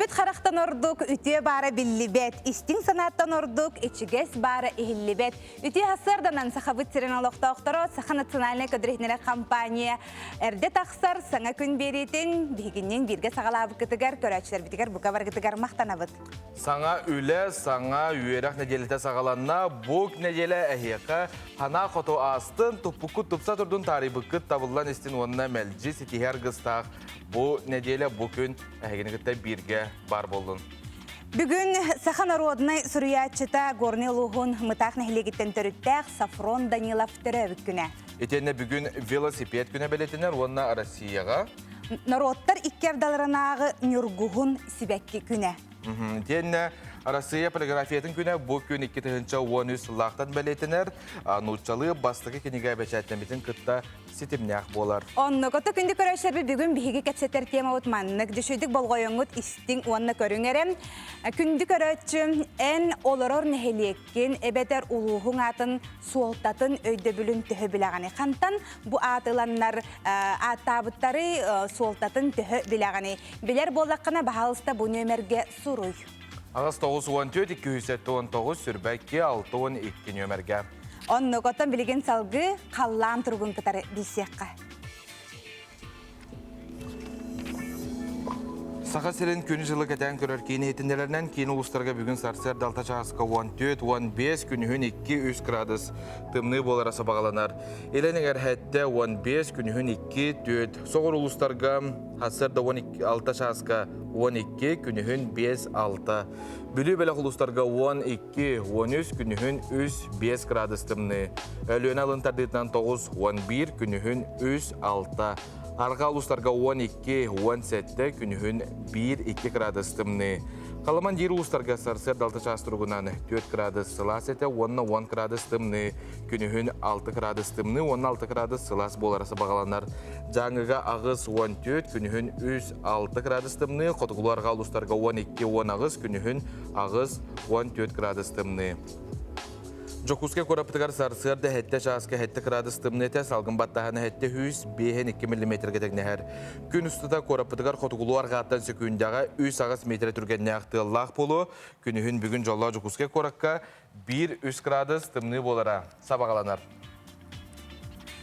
Көрбүт харахтан ордук үтүө баара биллибэт, истиҥ санааттан ордук ичигэс баара иһиллибэт. Үтүө сарсыарданан Сахабыт сирин олохтоохторо Саха национальнай көдүрүһүнэрэ компания эрдэ тахсар саҥа күн биэриитин биһигинниин бииргэ саҕалаабыккытыгар, көрөөччүлэрбитигэр бука баргытыгар махтанабыт. Саҥа үлэ, саҥа үөрэх нэдиэлэтэ саҕаланна. Бу нэдиэлэ эһиэхэ ханаа хоту аастын, туппуккут тупса турдун, таарыйбыккыт табыллан истин уонна мэлдьи ситиһэр аргыстаах бу нэдиэлэ бу күн эһигини кытта бииргэ баар буоллун. Бүгүн саха народнай суруйааччыта Горнай улууһун Мытаах нэһилиэгиттэн төрүттээх Сафрон Данилов төрөөбүт күнэ. Итиэннэ бүгүн велосипед күнэ бэлиэтэнэр уонна Россияҕа Норуоттар икки ардыларынааҕы Ньургуһун сибэкки күнэ. Итиэннэ Арассыыйа полиграфиятын күнэ бу күн 2013 сыллаахтан бэлиэтэнэр. Нууччалыы бастакы кинигэ бэчээттэммитин кытта ситимнээх буолар. Оннук. Ото күндү көрөөччүлэрбит бүгүн биһиги кэпсэтэр темабыт маннык. Дьүшүйдүк болҕойоҥҥут истиҥ уонна көрүҥ эрэ. Күндү көрөөччү, эн олорор нэһилиэккин эбэтэр улууһуҥ аатын суолтатын өйдөбүлүн төһө билэҕиний? Хантан бу аатыланнар ааттаабыттары суолтатын төһө билэҕиний? Билэр буоллаххына, баһаалыста бу нүөмэргэ суруй. 8 94 279 сүрбэкки 62 нүөмэргэ. Оннук, оттон билигин салгыы халлаан туругун кытары билсиэххэ. Саха сирин күнү-дьылы кэтээн көрөр киин иһитиннэрэринэн киин улуустарга бүгүн сарсыарда 6 чааска 14, 15, күнүһүн 2-3 градус тымныы буолара сабаҕаланар. Илин эҥэр 7, 15, күнүһүн 2, 4. Соҕуруу улуустарга сарсыарда 6 чааска 12, күнүһүн 5, 6. Бүлүү бөлөх улуустарга 12, 13 күнүһүн 3-5 градус тымныы. Өлүөнэ алын тардыытынан 9-11, күнүһүн 3-6. Арҕаа улуустарга 12-17, күнүһүн 1-2 градус тымныы. Халыман диир улуустарга сарсыарда 6 чаас туругунан 4 градус сылаас этэ уонна 10 градус тымныы, күнүһүн 6 градус тымныы уонна 6 градус сылаас буолара сабаҕаланар. Дьааҥыга 8-14, күнүһүн 3-6 градус тымныы, хотугулуу арҕаа улуустарга 12-18, күнүһүн 8-14 градус тымныы. Дьокуускай куораппытыгар сарсыарда 7 чааска 7 градус тымныы этэ, салгын баттаһана 705 2 миллиметргэ тэҥнэһэр. Күн устата куораппытыгар хотугулуу арҕааттан сөкүүндэҕэ 3-8 метрэ түргэннээх тыаллаах буолуо. Күнүһүн бүгүн дьоллоох Дьокуускай куоракка 1-3 градус тымныы буолара сабаҕаланар.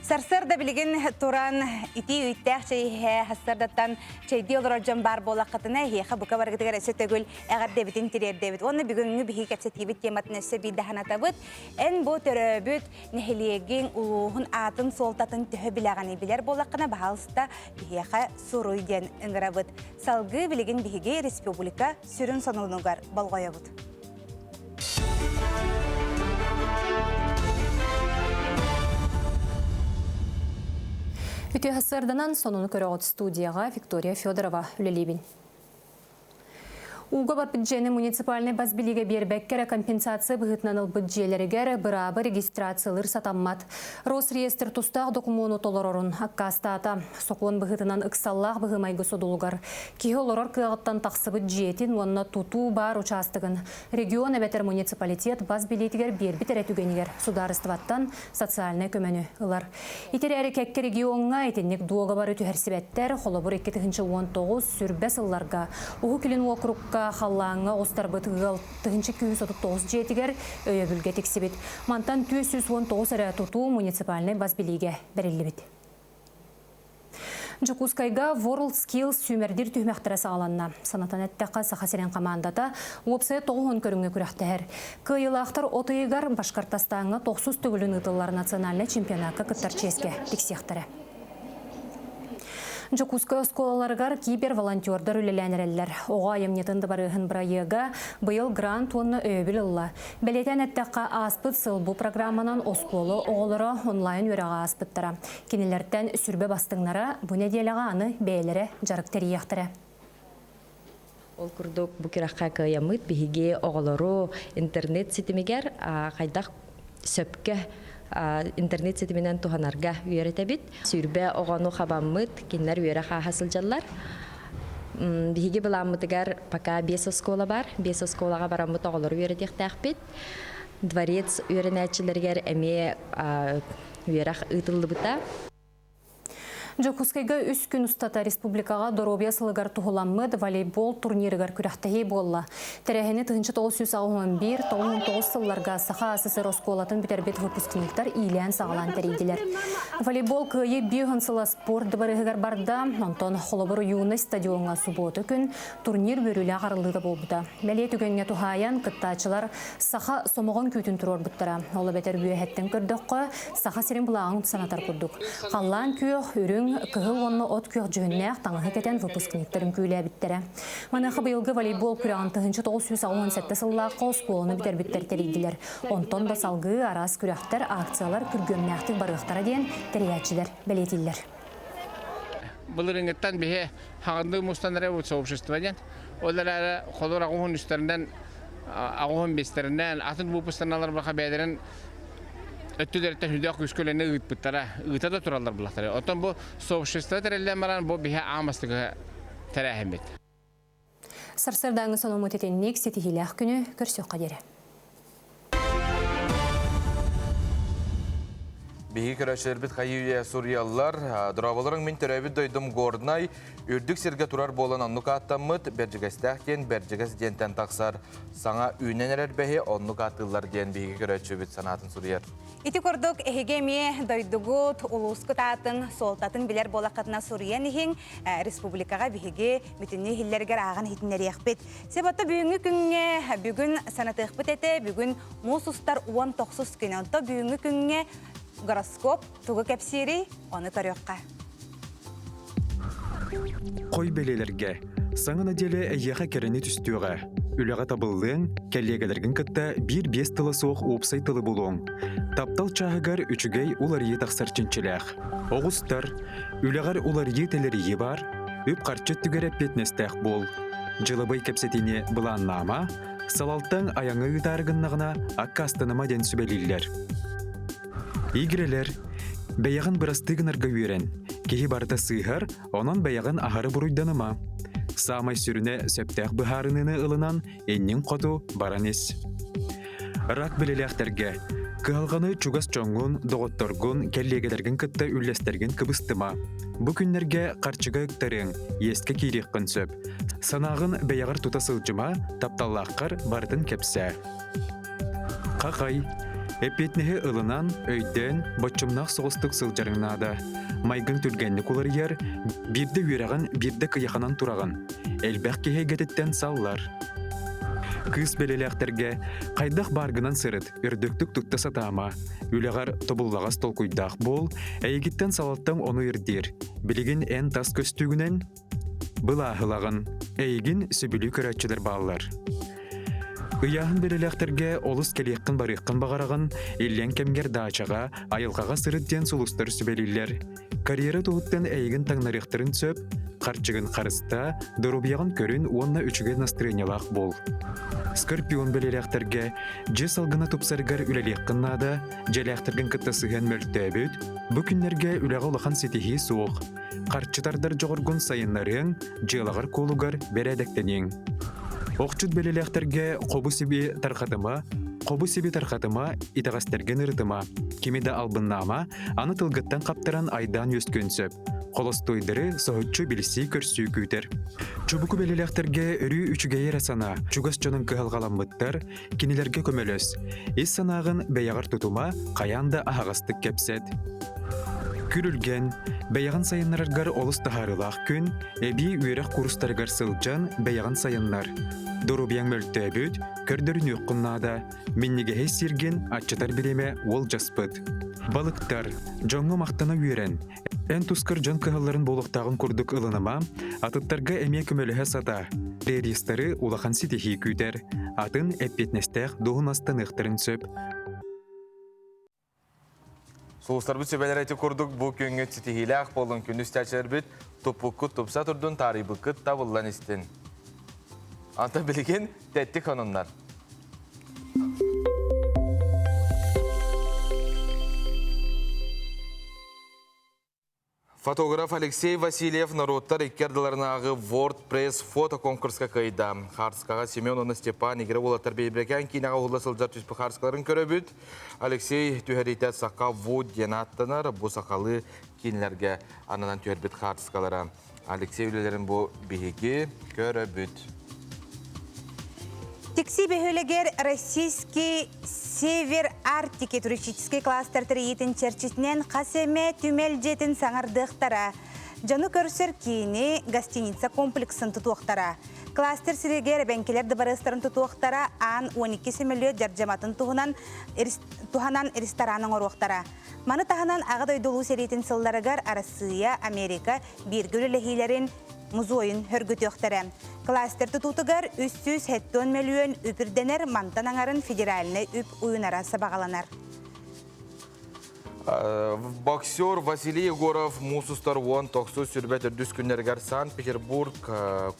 Сарсыарда билигин туран итии үүттээх чэй иһэ, сарсыардаттан чэйдии олорор дьон баар буоллаххытына, эһиэхэ бука барыгытыгар өссө төгүл эҕэрдэбитин тириэрдэбит. Уонна бүгүҥҥү биһиги кэпсэтиибит тематын өссө биирдэ санатабыт. Эн бу төрөөбүт нэһилиэгиҥ, улууһун аатын суолтатын төһө билэҕиний? Билэр буоллаххына, баһаалыста биһиэхэ суруй диэн ыҥырабыт. Салгыы билигин биһиги республика сүрүн сонунугар болҕойобут. Үтүө сарсыарданан сонуну көрөҕүт студияҕа Виктория Федорова үлэлиибин. Ууга барбыт дьиэни муниципальнай бас билиигэ биэрбэккэ эрэ компенсация быһыытынан ылбыт дьиэлэригэр быраабы регистрациялыыр сатаммат. Росреестр тустаах докумуону толорорун аккаастаата. Сокуон быһыытынан ыксаллаах быһыы-майгы содулугар киһи олорор кыаҕыттан тахсыбыт дьиэтин уонна тутуу баар учаастагын регион эбэтэр муниципалитет бас билиитигэр биэрбит эрэ түгэнигэр судаарыстыбаттан социальнай көмөнү ылар. Ити эрээри кэккэ региоҥҥа итинник дуогабары түһэрсибэттэр, холобур 2019 сүрбэ сылларга Уһук Илин уокурукка халлааҥҥа оҕустарбыт ыал 1239 дьиэтигэр өйөбүлгэ тиксибит. Мантан 419 эрэ тутуу муниципальнай бас билиигэ бэриллибит. Дьокуускайга World Skills сүүмэрдиир түһүмэхтэрэ саҕаланна. Санатан эттэххэ, Саха сирин хамаандата уопсайа 90 көрүҥҥэ күрэхтэһэр. Кыайыылаахтар от ыйыгар Башкортостаҥҥа тохсус төгүлүн ыытыллар национальнай чемпионакка кыттар чиэскэ тиксиэхтэрэ. Дьокуускай оскуолаларыгар кибер-волонтердар үлэлээн эрэллэр. Оҕо айымньытын дыбарыаһын бырайыага быйыл грант уонна өйөбүл ылла. Бэлиэтээн эттэххэ, ааспыт сыл бу программанан оскуола оҕолоро онлайн үөрэҕи ааспыттара. Кинилэртэн сүрбэ бастыҥнара бу нэдиэлэҕэ аны бэйэлэрэ дьарык тэрийиэхтэрэ. Ол курдук бу күрэххэ кыайаммыт биһиги оҕолору интернет ситимигэр хайдах сөпкө интернет ситиминэн туһанарга үөрэтэбит. Сүүрбэ оҕону хабаммыт, кинилэр үөрэх ааһа сылдьаллар. Биһиги былааммытыгар пока биэс оскуола бар. Биэс оскуолаҕа бараммыт оҕолору үөрэтиэхтээхпит. Дворец үөрэнээччилэригэр эмиэ үөрэх ыытыллыбыта. Дьокуускайга үс күн устата республикаҕа доруобуйа сылыгар туһуламмыт волейбол турнирыгар күрэхтэһии буолла. Тэрээһини 1981-99 сылларга Саха СССР оскуолатын бүтэрбит выпускниктар иилээн-саҕалаан тэрийдилэр. Волейбол кыайыы биир сыла спорт дыбарыһыгар барда, онтон холобур Юность стадиоҥҥа субуота күн турнир үөрүүлээх арыллыыта буолбута. Бэлиэ түгэҥҥэ туһаайан кыттааччылар саха сомоҕон күүтүн туруорбуттара. Ол эбэтэр үөһэттэн көрдөххө, Саха сирин былааҕын санатар курдук. Халлаан күөх, үрүҥ, кыһыл уонна от күөх дьүһүннээх таҥаһы кэтэн выпускниктар үҥкүүлээбиттэрэ. Маныаха быйылгы волейбол күрэҕин 1987 сыллаахха оскуоланы бүтэрбиттэр тэрийдилэр. Онтон да салгыы араас күрэхтэр, акциялар күргүөмнээхтик барыахтара диэн тэрийээччилэр бэлиэтииллэр. Былырыыҥҥыттан биһи хаҕындыы мустан эрэ сообщество диэн. Ол эрээри холур аҕуһун үстэринэн аҕуһун биэстэринэн атын выпустарналар баха бэйэлэрин өттүлэриттэн сүрдээх күүскэ үлэни ыыппыттара, ыыта да тураллар булахтара. Оттон бу сообщество тэриллэн баран бу биһи аан бастакы тэрээһиммит. Сарсыардааҥы сонуммут итинник ситиһиилээх күнү көрсүөххэ диэри. Биһиги көрөөччүлэрбит хайыы-үйэ суруйаллар. Дорооболоруҥ мин төрөөбүт дойдум Горнай үрдүк сиргэ турар буолан оннук ааттаммыт Бэрдьигэстээх диэн Бэрдьигэс диэнтэн тахсар саҥа үүнэн эрэр бэһи оннук ааттыыллар диэн биһиги көрөөччүбүт санаатын суруйар. Ити курдук эһиги эмиэ дойдугут, улуускут аатын, суолтатын билэр буолаххытына суруйан иһиҥ, республикаҕа биһиги бүтүннүү иһиллэригэр ааҕан иһитиннэриэхпит. Себото бүгүҥҥү күҥҥэ бүгүн санатыахпыт этэ, бүгүн муус устар 19 күн. Онто бүгүҥҥү күҥҥэ гороскоп тугу кэпсиирий, ону көрүөххэ. Хой бэлиэлэргэ саҥа нэдиэлэ эйиэхэ кэрэни түстүөҕэ. Үлэҕэ табыллыаҥ, кэллиэгэлэргин кытта биир-биэс тыла суох уопсай тылы булуоҥ. Таптал чааһыгар үчүгэй уларыйыы тахсар чинчилээх. Оҕустар, үлэҕэр уларыйыы-тэлэрийии баар, үп-харчы өттүгэр эппиэтинэстээх буол. Дьылабый кэпсэтиини былааннаама, салалтаҥ айаҥҥа ыытаары гыннаҕына аккаастаныма диэн сүбэлииллэр. Игирэлэр, бэйэҕин бырастыы гынарга үөрэн. Киһи барыта сыыһар, онон бэйэҕин аһары буруйданыма. Саамай сүрүнэ сөптөөх быһаарыныыны ылынан, инниҥ хоту баран ис. Рак билэлээхтэргэ кыһалҕаны чугас дьоҥҥун, доҕотторгун, кэллиэгэлэргин кытта үллэстэргин кыбыстыма. Бу күннэргэ харчыга ыктарыаҥ, иэскэ киириэххин сөп. Санааҕын бэйэҕэр тута сылдьыма, тапталлааххар барытын кэпсээ. Хахай, эппиэтинэһи ылынан, өйдөөн, боччумнаах соҕустук сылдьарыҥ наада. Майгыҥ түргэнник уларыйар, биирдэ үөрэҕин, биирдэ кыйаханан тураҕын. Элбэх киһи эйгэтиттэн саллар. Кыыс бэлэлээхтэргэ хайдах бааргынан сырыт, үрдүктүк тутта сатаама. Үлэҕэр тобуллаҕас толкуйдаах буол, эйигиттэн салалтаҥ ону ирдиир. Билигин эн тас көстүүгүнэн Былааһылаҕын, эйигин сөбүлүү көрөөччүлэр бааллар. Ыйааһын бэлэлээхтэргэ олус кэлиэххин-барыаххын баҕараҕын, иллэҥ кэмҥэр даачаҕа, айылҕаҕа сырыт диэн сулустар сүбэлииллэр. Карьера туһуттан эйигин таҥнарыахтарын сөп, харчыгын харыстаа, доруобуйаҕын көрүн уонна үчүгэй настырыанньалаах буол. Скорпион бэлэлээхтэргэ дьиэ салгына тупсарыгар үлэлиэххин наада, дьиэлээхтэргин кытта сыһыан мөлтөөбүт, бу күннэргэ үлэҕэ улахан ситиһии суох. Харчы тардар дьоҕургун сайыннарыаҥ, дьыалаҕар куолугар бэрээдэктэниэҥ. Охчут бэлэлээхтэргэ хобу-сиби тарҕатыма, хобу-сиби тарҕатыма, итэҕэстэргин ырытыма, кими да албыннаама, аны тылгыттан хаптаран айдаан үөскүөн сөп. Холостуойдары соһуччу билсии-көрсүү күүтэр. Чубуку бэлэлээхтэргэ өрүү үчүгэйи эрэ санаа, чугас дьонуҥ кыһалҕаламмыттар, кинилэргэ көмөлөс. Ис санааҕын бэйэҕэр тутума, хайаан да аһаҕастык кэпсэт. Күрүлгэн, бэйэҕин сайыннараргар олус таһаарыылаах күн, эбии үөрэх курстарыгар сылдьан бэйэҕин сайыннар. Доруобуйаҥ мөлтөөбүт, көрдөрүнүөххүн наада, минньигэһи сиргин аччатар бириэмэ уолдьаспыт. Балыктар, дьоҥҥо махтана үөрэн, Эн тускар дьон кыһалларын буолуохтааҕын курдук ылыныма, атыттарга эмиэ көмөлөһө сатаа. Террористары улахан ситиһии күүтэр, атын эппиэтинэстээх дуоһунастаныахтарын сөп. Сулустарбыт сүбэлэрэ ити курдук бу күҥҥүт ситиһиилээх буоллун күндү истээччилэрбит туппуккут тупса турдун таарыйбыккыт табыллан истин. Anta билигин тэттик хонуннар. Фотограф Алексей Васильев норуоттар икки ардыларынааҕы WordPress фото-конкурска кыайда. Хаарскаҕа Семен уонна Степан игирэ уолаттар Бэйбирэкээн киинэҕэ уһулла сылдьар түспүт хаарскаларын көрөбүт. Алексей түһэриитэ Саха Вуд диэн ааттанар. Бу сахалыы киинэлэргэ ананан түһэрбит хаартыскалара. Алексей үлэлэрин бу биһиги көрөбүт. Тикси бөһүөлэгэр Российский Север Арктики туристическай кластер тэрийиитин чэрчитинэн хас эмэ түмэл дьиэтин саҥардыахтара. Дьону көрсөр киини гостиница комплексын тутуохтара. Кластер сиригэр эбэҥкилэр дыбарыастарын тутуохтара, аан 12 сөмөлүөт дьардьаматын туһунан туһанан ресторан оҥоруохтара. Маны таһынан Аҕа дойду Улуу сэриитин сылларыгар Арассыыйа, Америка бииргэ үлэлэһиилэрин музейын хөргүтүөхтэрэ. Кластер тутуутугар 370 мөлүйүөн үп ирдэнэр, мантан аҥарын федеральнай үп уйунара сабаҕаланар. Боксер Василий Егоров муус устар 19 сүрбэ төрдүс күннэригэр Санкт-Петербург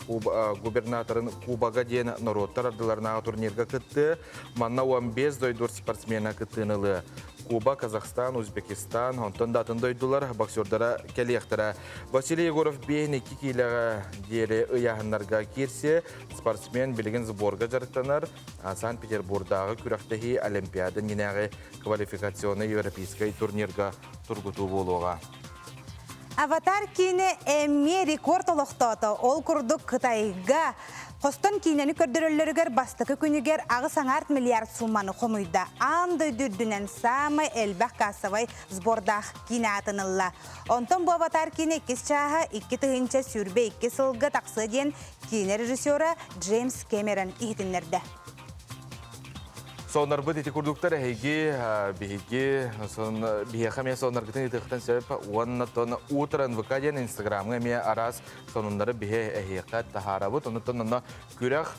губернаторын Кубога диэн норуоттар ардыларынааҕы турнирга кытты. Манна 15 дойду спортсмена кыттыыны ылыа. Куба, Казахстан, Узбекистан, онтон да атын дойдулар боксердара кэлиэхтэрэ. Василий Егоров 52 киилэҕэ диэри ыйааһыннарга киирсиэ. Спортсмен билигин сборга дьарыктанар. Санкт-Петербурдааҕы күрэхтэһии Олимпиада иннинээҕи квалификационнай европейскай турнирга тургутуу буолуоҕа. Аватар киинэ эмиэ рекорд олохтоото. Ол курдук Кытайга Хостон киинэни көрдөрөллөрүгэр бастакы күнүгэр 8,5 миллиард сууманы хомуйда. Аан дойду үрдүнэн саамай элбэх кассовай сбордаах киинэ аатын ылла. Онтон бу Аватар киинэ иккис чааһа 2022 сылга тахсыа диэн киинэ режиссера Джеймс Кэмерон иһитиннэрдэ. Соннорбут ити курдуктар эһиги биһиги биһиэхэ эмиэ сонноргутун ыытыахтан сөп уонна тон утро НВК диэн инстаграмҥа эмиэ араас сонуннары биһи эһиэхэ таһаарабыт. Онуттан онно күрэх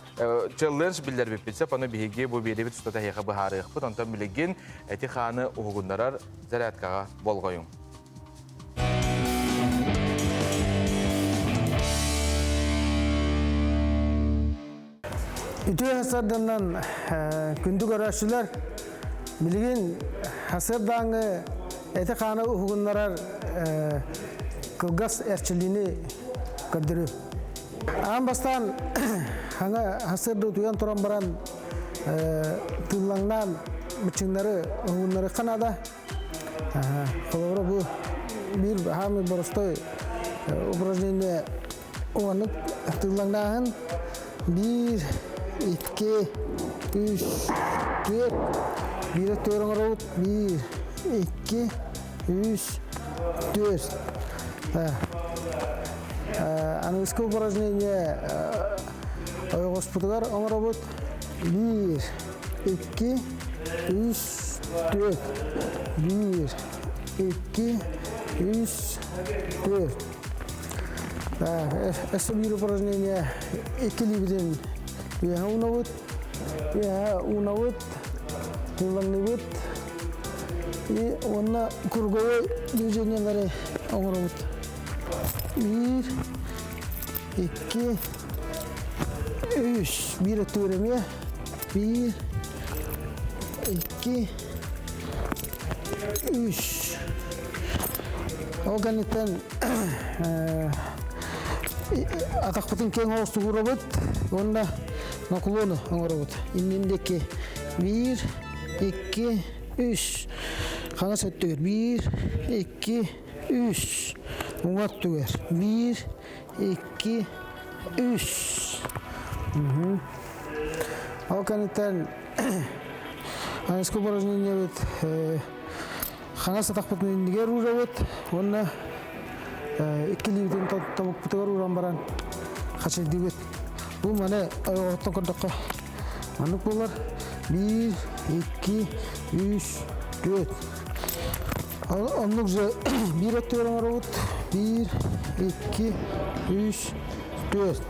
челлендж биллэрбиппит сөп. Ону биһиги бу биэрэбит устата эһиэхэ быһаарыахпыт. Онтон билигин эти хааны уһугуннарар зарядкаҕа болҕойуҥ. Үтүө сарданнан күндү көрөөччүлэр, билигин сарсыардааҥҥы эти-хааны уһугуннарар кылгас эрчиллиини көрдөрүү. Аан бастаан хаҥа сарсыарда утуйан туран баран тыыллаҥнаан быччыҥнары уһугуннарыахха наада. Холобура бу биир хаамый боростой упражнение Уонна тыллаҥнааһын биир, икки, үс, түөрт, биир өттүгэр оҥоробут, биир, икки, үс, түөрт. Аныгыскы упражнение ойоҕоспутугар оҥоробут, биир, икки, үс, түөрт, биир, икки, үс, түөрт. Өссө биир упражнение иккилиибитин үөһэ уунабыт, үөһэ уунабыт, тыллаҥныыбыт и уонна круговой движениелары оҥоробут. Биир, икки, үс. Биир өттүгэр эмиэ. Биир, икки, үс. Ол кэнниттэн атахпытын киэҥ оҕус тугурабыт уонна наклону оҥоробут. Иннин диэки биир, икки, үс. Хаҥас өттүгэр биир, икки, үс. Уҥа өттүгэр биир, икки, үс. Ол кэнниттэн аныгыскы упражнениебыт Хаҥас атахпытын иннигэр уурабыт уонна иккилиибитин тобукпутугар ууран баран хачайдыыбыт. Бу маны ойоҕоттон көрдөххө маннык буолар. Биир, икки, үс, түөрт. Оннук же биир өттүгэр оҥоробут. Биир, икки, үс, түөрт.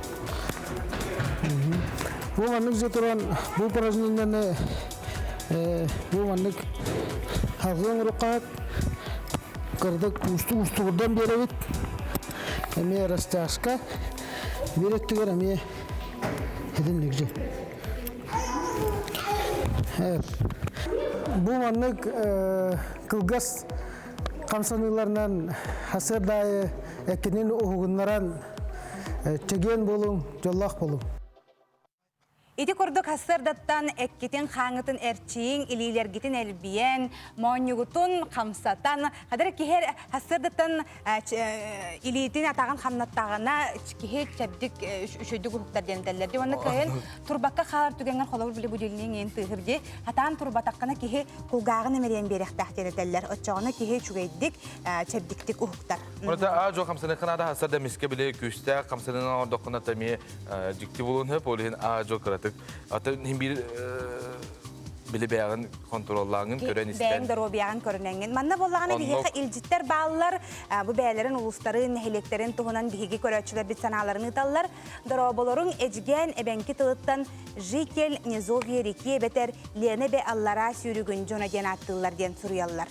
Бу маннык же туран бу упражнениены Бу маннык халҕыы оҥоруохха кырдык уустук устугурдан биэрэбит. Эмиэ растяжка. Биир өттүгэр эмиэ итинник же. Бу маннык кылгас. хамсаныыларынан сарсыарда аайы эккинин уһугуннаран чэгиэн буолуҥ, дьоллоох буолуҥ. Ити курдук сарсыардаттан эккитин хааҥҥытын эрчийиҥ, илиилэргитин элбийэн, моонньугутун хамсатан, хадыр киһи сарсыардаттан илиитин атаҕын хамнаттаҕына киһи чэбдик үчүгдүк уһуктар диэн этэллэр дии. Уонна кыһын турбакка хаалар түгэҥҥэр холобур били будильник иин тыаһыр дии. Хатаан турбатаххына киһи кулгааҕын имэрийэн биэриэхтээх диэн этэллэр. Оччоҕуна киһи үчүгэйдик чэбдиктик уһуктар. Онута аа-дьуо хамсаныахха наада хасса да эмискэ били күүстээх хамсаныы оҥордоххуна эмиэ дьикти буолуон сөп, ол иһин аа-дьуо кыратык. Атын иһин биир били бэйэҕин хонтуруоллааҥҥын көрөн истэн. Бэйэҥ доруобуйаҕын көрүнэҥҥин. Манна буоллаҕына биһиэхэ илдьиттэр бааллар. Бу бэйэлэрин улуустарын, нэһилиэктэрин туһунан биһиги көрөөччүлэрбит санааларын ыыталлар. Дорооболоруҥ Эдьигээн эбэҥки тылыттан «Житель низовья реки» эбэтэр «Лена эбэ аллараа сүүрүгүн дьоно» диэн ааттыыллар диэн суруйаллар.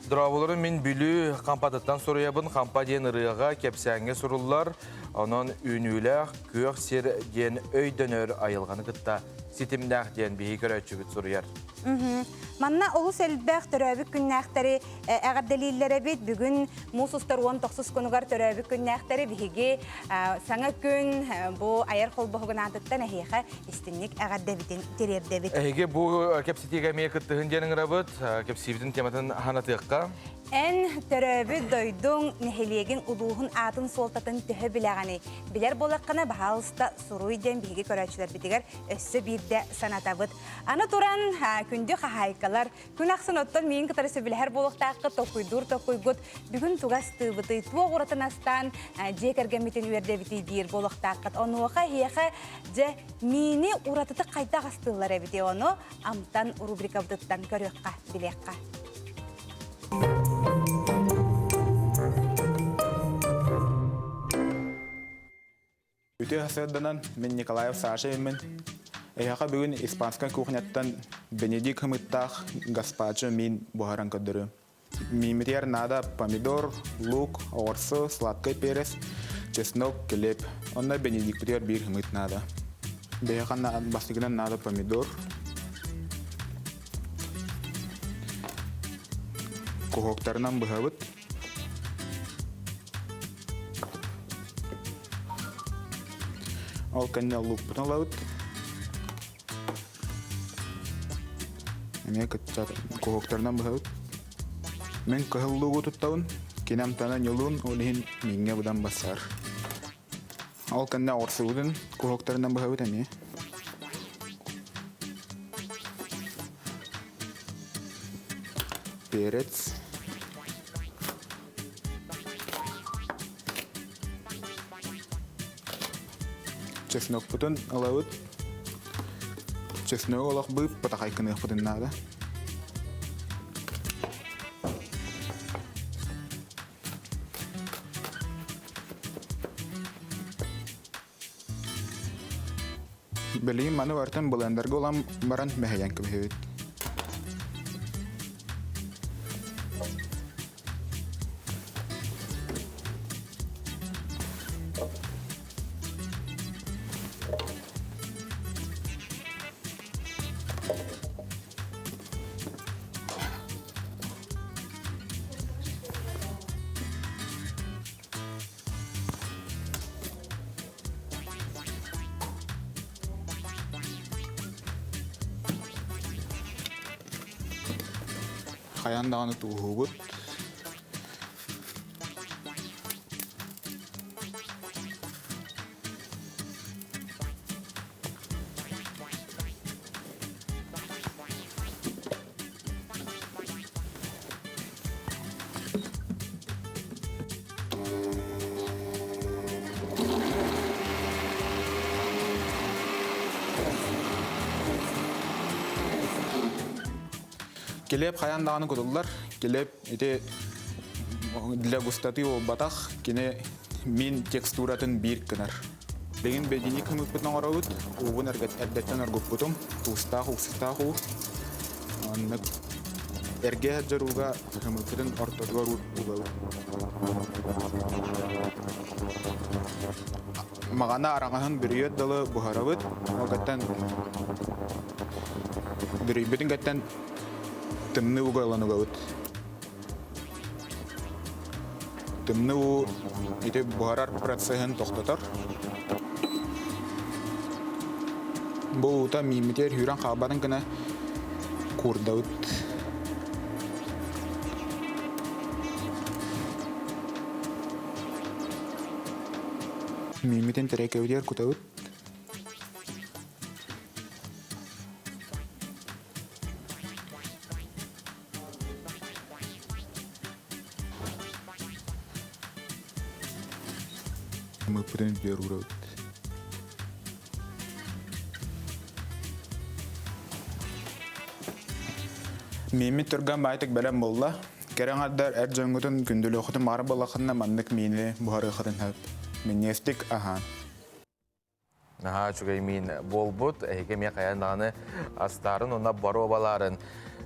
Дорооболору мин Бүлүү Хампатыттан суруйабын. Хампа диэн ырыаҕа, кэпсээҥҥэ суруллар. Онон үүнүүлээх күөх сир диэн өйдөнөр айылҕаны кытта ситимнээх диэн биһиги көрөөччүбүт суруйар. Манна олус элбэх төрөөбүт күннээхтэри эҕэрдэлииллэр эбит. Бүгүн муус устар 19 күнүгэр төрөөбүт күннээхтэри биһиги саҥа күн бу айар холбоһугун аатыттан эһиэхэ истинник эҕэрдэбитин тириэрдэбит. Эһиги бу кэпсэтиигэ эмиэ кыттыһын диэн ыҥырабыт. Кэпсиибитин тематын ханатыахха. Эн төрөөбүт дойдуҥ, нэһилиэгиҥ улууһун аатын суолтатын төһө билэҕиний? Билэр буоллаххына, баһаалыста суруй диэн биһиги көрөөччүлэрбитигэр өссө биирдэ санатабыт. Аны туран, күндү хаһаайкалар, күн ахсын оттон миин кытары сөбүлэһэр буолуохтааххыт, толкуйдуур толкуйгут бүгүн тугас тыыбытый, туох уратын астаан дьиэ кэргэммитин үөрдэбитий диир буолуохтааххыт. Онуоха эһиэхэ дьэ миини уратытык хайдах астыыллар эбитий ону Амтан рубрикабытыттан көрүөххэ, билиэххэ. Үтүө сарсыарданан мин Николаев Саша иммин. Эһиэхэ бүгүн испанскай кухняттан Бенедикт хымыттаах гаспачо миин буһаран көрдөрүөм. Миимитигэр наада помидор, лук, оҕурсу, сладкай перец, чеснок, килиэп. Онно Бенедиктпитигэр биир хымыт наада. Биһиэхэ бастакынан наада помидор. Куһуоктарынан быһабыт. Ол кэннэ луукпутун ылабыт. Эмиэ кытта куһуоктарынан быһабыт. Мин кыһыл луугу туттабын, кини амтана ньулуун, ол иһин мииҥҥэ быдан бассаар. Ол кэннэ оҕурсубутун куһуоктарынан быһабыт эмиэ. Перец. Чеснокпутун ылабыт. Чесногу олох быып патахайкыныахпытын наада. Билигин маны барытын блендергэ улам баран мэһэйэн кэбиһэбит. Хайаан даҕаны тууһуубут. Килиэп хайаан даҕаны кутуллар. Килиэп ити для густоты буолбатах, кини мин текстуратын биир гынар. Билигин бэдиник хымыппытын оҥоробут, уубун эрдэттэн оргуппутум, туустаах, уксустаах уу. Оннук эргэ дьорууга хымыппытын ортотугар угабыт. Маҕана араҥаһын бүрүйүөт дылы буһарабыт. Ол кэттэн бүрүйбүтүн кэттэн тымныы уга ылан угабыт. Тымныы уу ити буһарар процеһын тохтотор. Бу уута мииммитигэр сүүрэн хаалбатын гына куурдабыт. Мииммитин тэрэкэбитигэр кутабыт. Мыппытын үрдүгэр уурабыт. Мииммит турган баайтык бэлэм буолла. Кэрэ аҥардар эр дьоҥҥутун күндүлүөххүтүн баҕар буоллаххытына маннык миини буһарыаххытын сөп. Минньигэстик аһаан. Наһаа үчүгэй миин буолбут. Эһиги эмиэ хайаан даҕаны астаарын уонна боруобалаарын.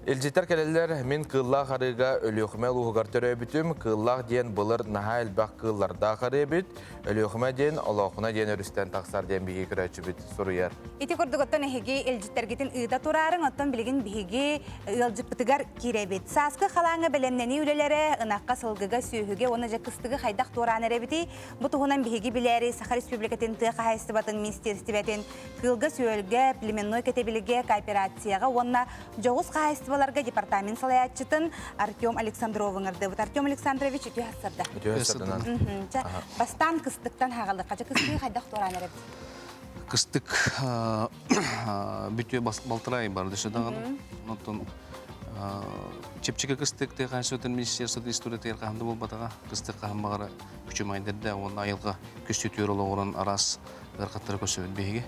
Илдьиттэр кэлэллэр, мин Кыыллаах арыыга Өлүөхүмэ улууһугар төрөөбүтүм. Кыыллаах диэн былыр наһаа элбэх кыыллардаах арыы эбит. Өлүөхүмэ диэн Олоохуна диэн өрүстэн тахсар диэн биһиги көрөөччүбүт суруйар. Ити курдук оттон эһиги илдьиттэргитин ыыта тураарыҥ, оттон билигин биһиги ыалдьыппытыгар киирэбит. Сааскы халааҥҥа бэлэмнэнии үлэлэрэ, ынахха, сылгыга, сүөһүгэ уонна дьэ кыстыгы хайдах туораан эрэбитий? Бу туһунан биһиги билээри Саха Республикатын тыа хаһаайыстыбатын министиэристибэтин кыылга-сүөлгэ, племенной кэтэбилгэ, кооперацияҕа уонна дьоҕус хаһаайыстыбаларга департамент салайааччытын Артем Александровы ыҥырдыбыт. Артем Александрович, үтүө сарда. Үтүө сарданан. Чэ, бастаан кыстыктан хаҕаллыхха. Чэ, кыстыгы хайдах туораан эрэбит? Кыстык бүтүө балтараа ый барды даҕаны. Онтон чэпчэки кыстык тыа хаһаайыстыбатын министерствотын историятыгар хаһан да буолбатаҕа. Кыстык хаһан баҕара күчүмэйдэрдээх уонна айылҕа көстүүтүгэр олоҕуран араас ыарахаттары көрсөбүт биһиги.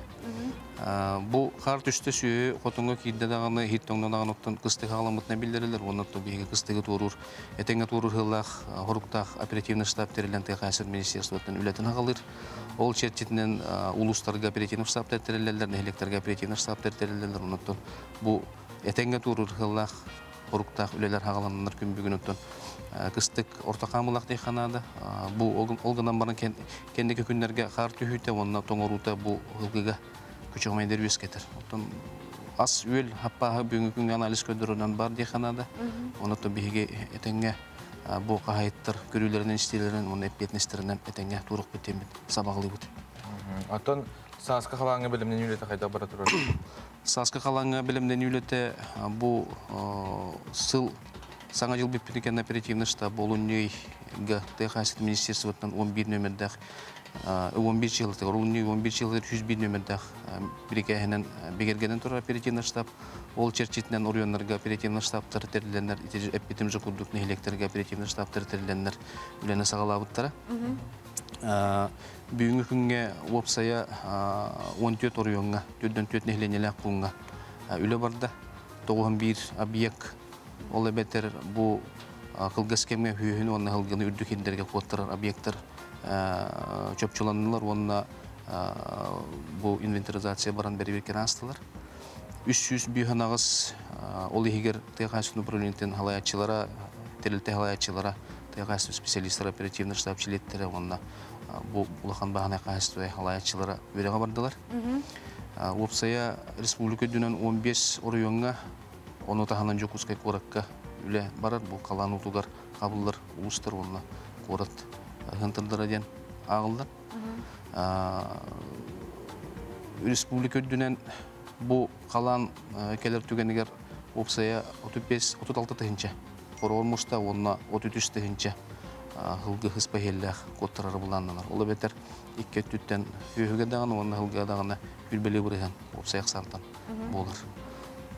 Бу хаар түстэ сүөһү хотоҥҥо киирдэ даҕаны, иһит тоҥно даҕаны оттон кыстык хаҕаламмытынан биллэрэллэр уонна оттон биһиги кыстыгы туоруур, этэҥҥэ туоруур сыаллаах хоруктаах оперативный штаб тэриллэн тыа хаһаайыстыбатын министерствотыттан үлэтин аҕалыыр. Ол чэрчитинэн улуустарга оперативный штабтар тэриллэллэр, нэһилиэктэргэ оперативный штабтар тэриллэллэр. Онон бу этэҥҥэ туоруур сыаллаах хоруктаах үлэлэр хаҕалананнар күн бүгүн оттон кыстык орто хаамылаах диэххэ наада. Бу ол гынан баран кэнники күннэргэ хаар түһүүтэ уонна тоҥоруута бу ылгыга күчүмэйдэр үөскэтэр. Оттон ас-үөл хаппааһы бүгүҥҥү күҥҥэ анализ көрдөрөрүнэн бар диэххэ наада. Онон биһиги этэҥҥэ бу хаһайыттар көрүүлэринэн, истиилэринэн уонна эппиэтинэстэринэн этэҥҥэ туруохпут диэммит сабаҕалыыбыт. Оттон сааскы халааҥҥа бэлэмнэнии үлэтэ хайдах бара турар? Сааскы халааҥҥа бэлэмнэнии үлэтэ бу сыл Саҥа дьыл бүппүтүн кэннэ оперативный штаб олунньуйга тыа хаһаайыстыбатын министерствотынан 11 нүөмэрдээх 11 чыһылатыгар олунньуй 11 чыһылатыгар 101 нүөмэрдээх бирикээһинэн бигэргэнэн турар оперативный штаб. Ол чэрчитинэн оройуоннарга оперативный штабтар тэриллэннэр, ити эппитим же курдук нэһилиэктэргэ оперативный штабтар тэриллэннэр үлэни саҕалаабыттара. Бүгүҥҥү күҥҥэ уопсайа 14 оройуоҥҥа, 44 нэһилиэнньэлээх пууҥҥа үлэ барда. 91 объект, ол эбэтэр бу кылгас кэмҥэ үһүһүн уонна сылгыны үрдүк ирдэргэ куоттарар объектар чопчуланнылар уонна бу инвентаризация баран бэрэбиэркэни аастылар. 358 ол иһигэр тыа хаһаайыстыбатын управлениетын салайааччылара, тэрилтэ салайааччылара, тыа хаһаайыстыба специалистара, оперативный штаб чилиэттэрэ уонна бу улахан бааһынай хаһаайыстыба салайааччылара үөрэҕэ бардылар. Уопсайа республика үрдүнэн 15 оройуоҥҥа, ону таһынан Дьокуускай куоракка үлэ барар. Бу халаан уутугар хабыллар улуустар уонна куорат ыһынтырдара диэн ааҕыллар. Республика үрдүнэн бу халаан кэлэр түгэнигэр уопсайа 35-36 тыһыынча хороҕор муста уонна 33 тыһыынча сылгы сыспа иһэллээх куоттарара былааннанар. Ол эбэтэр икки өттүттэн үөһүгэ даҕаны уонна сылгыга даҕаны үрбэлии бырыһан уопсай ахсаантан буолар.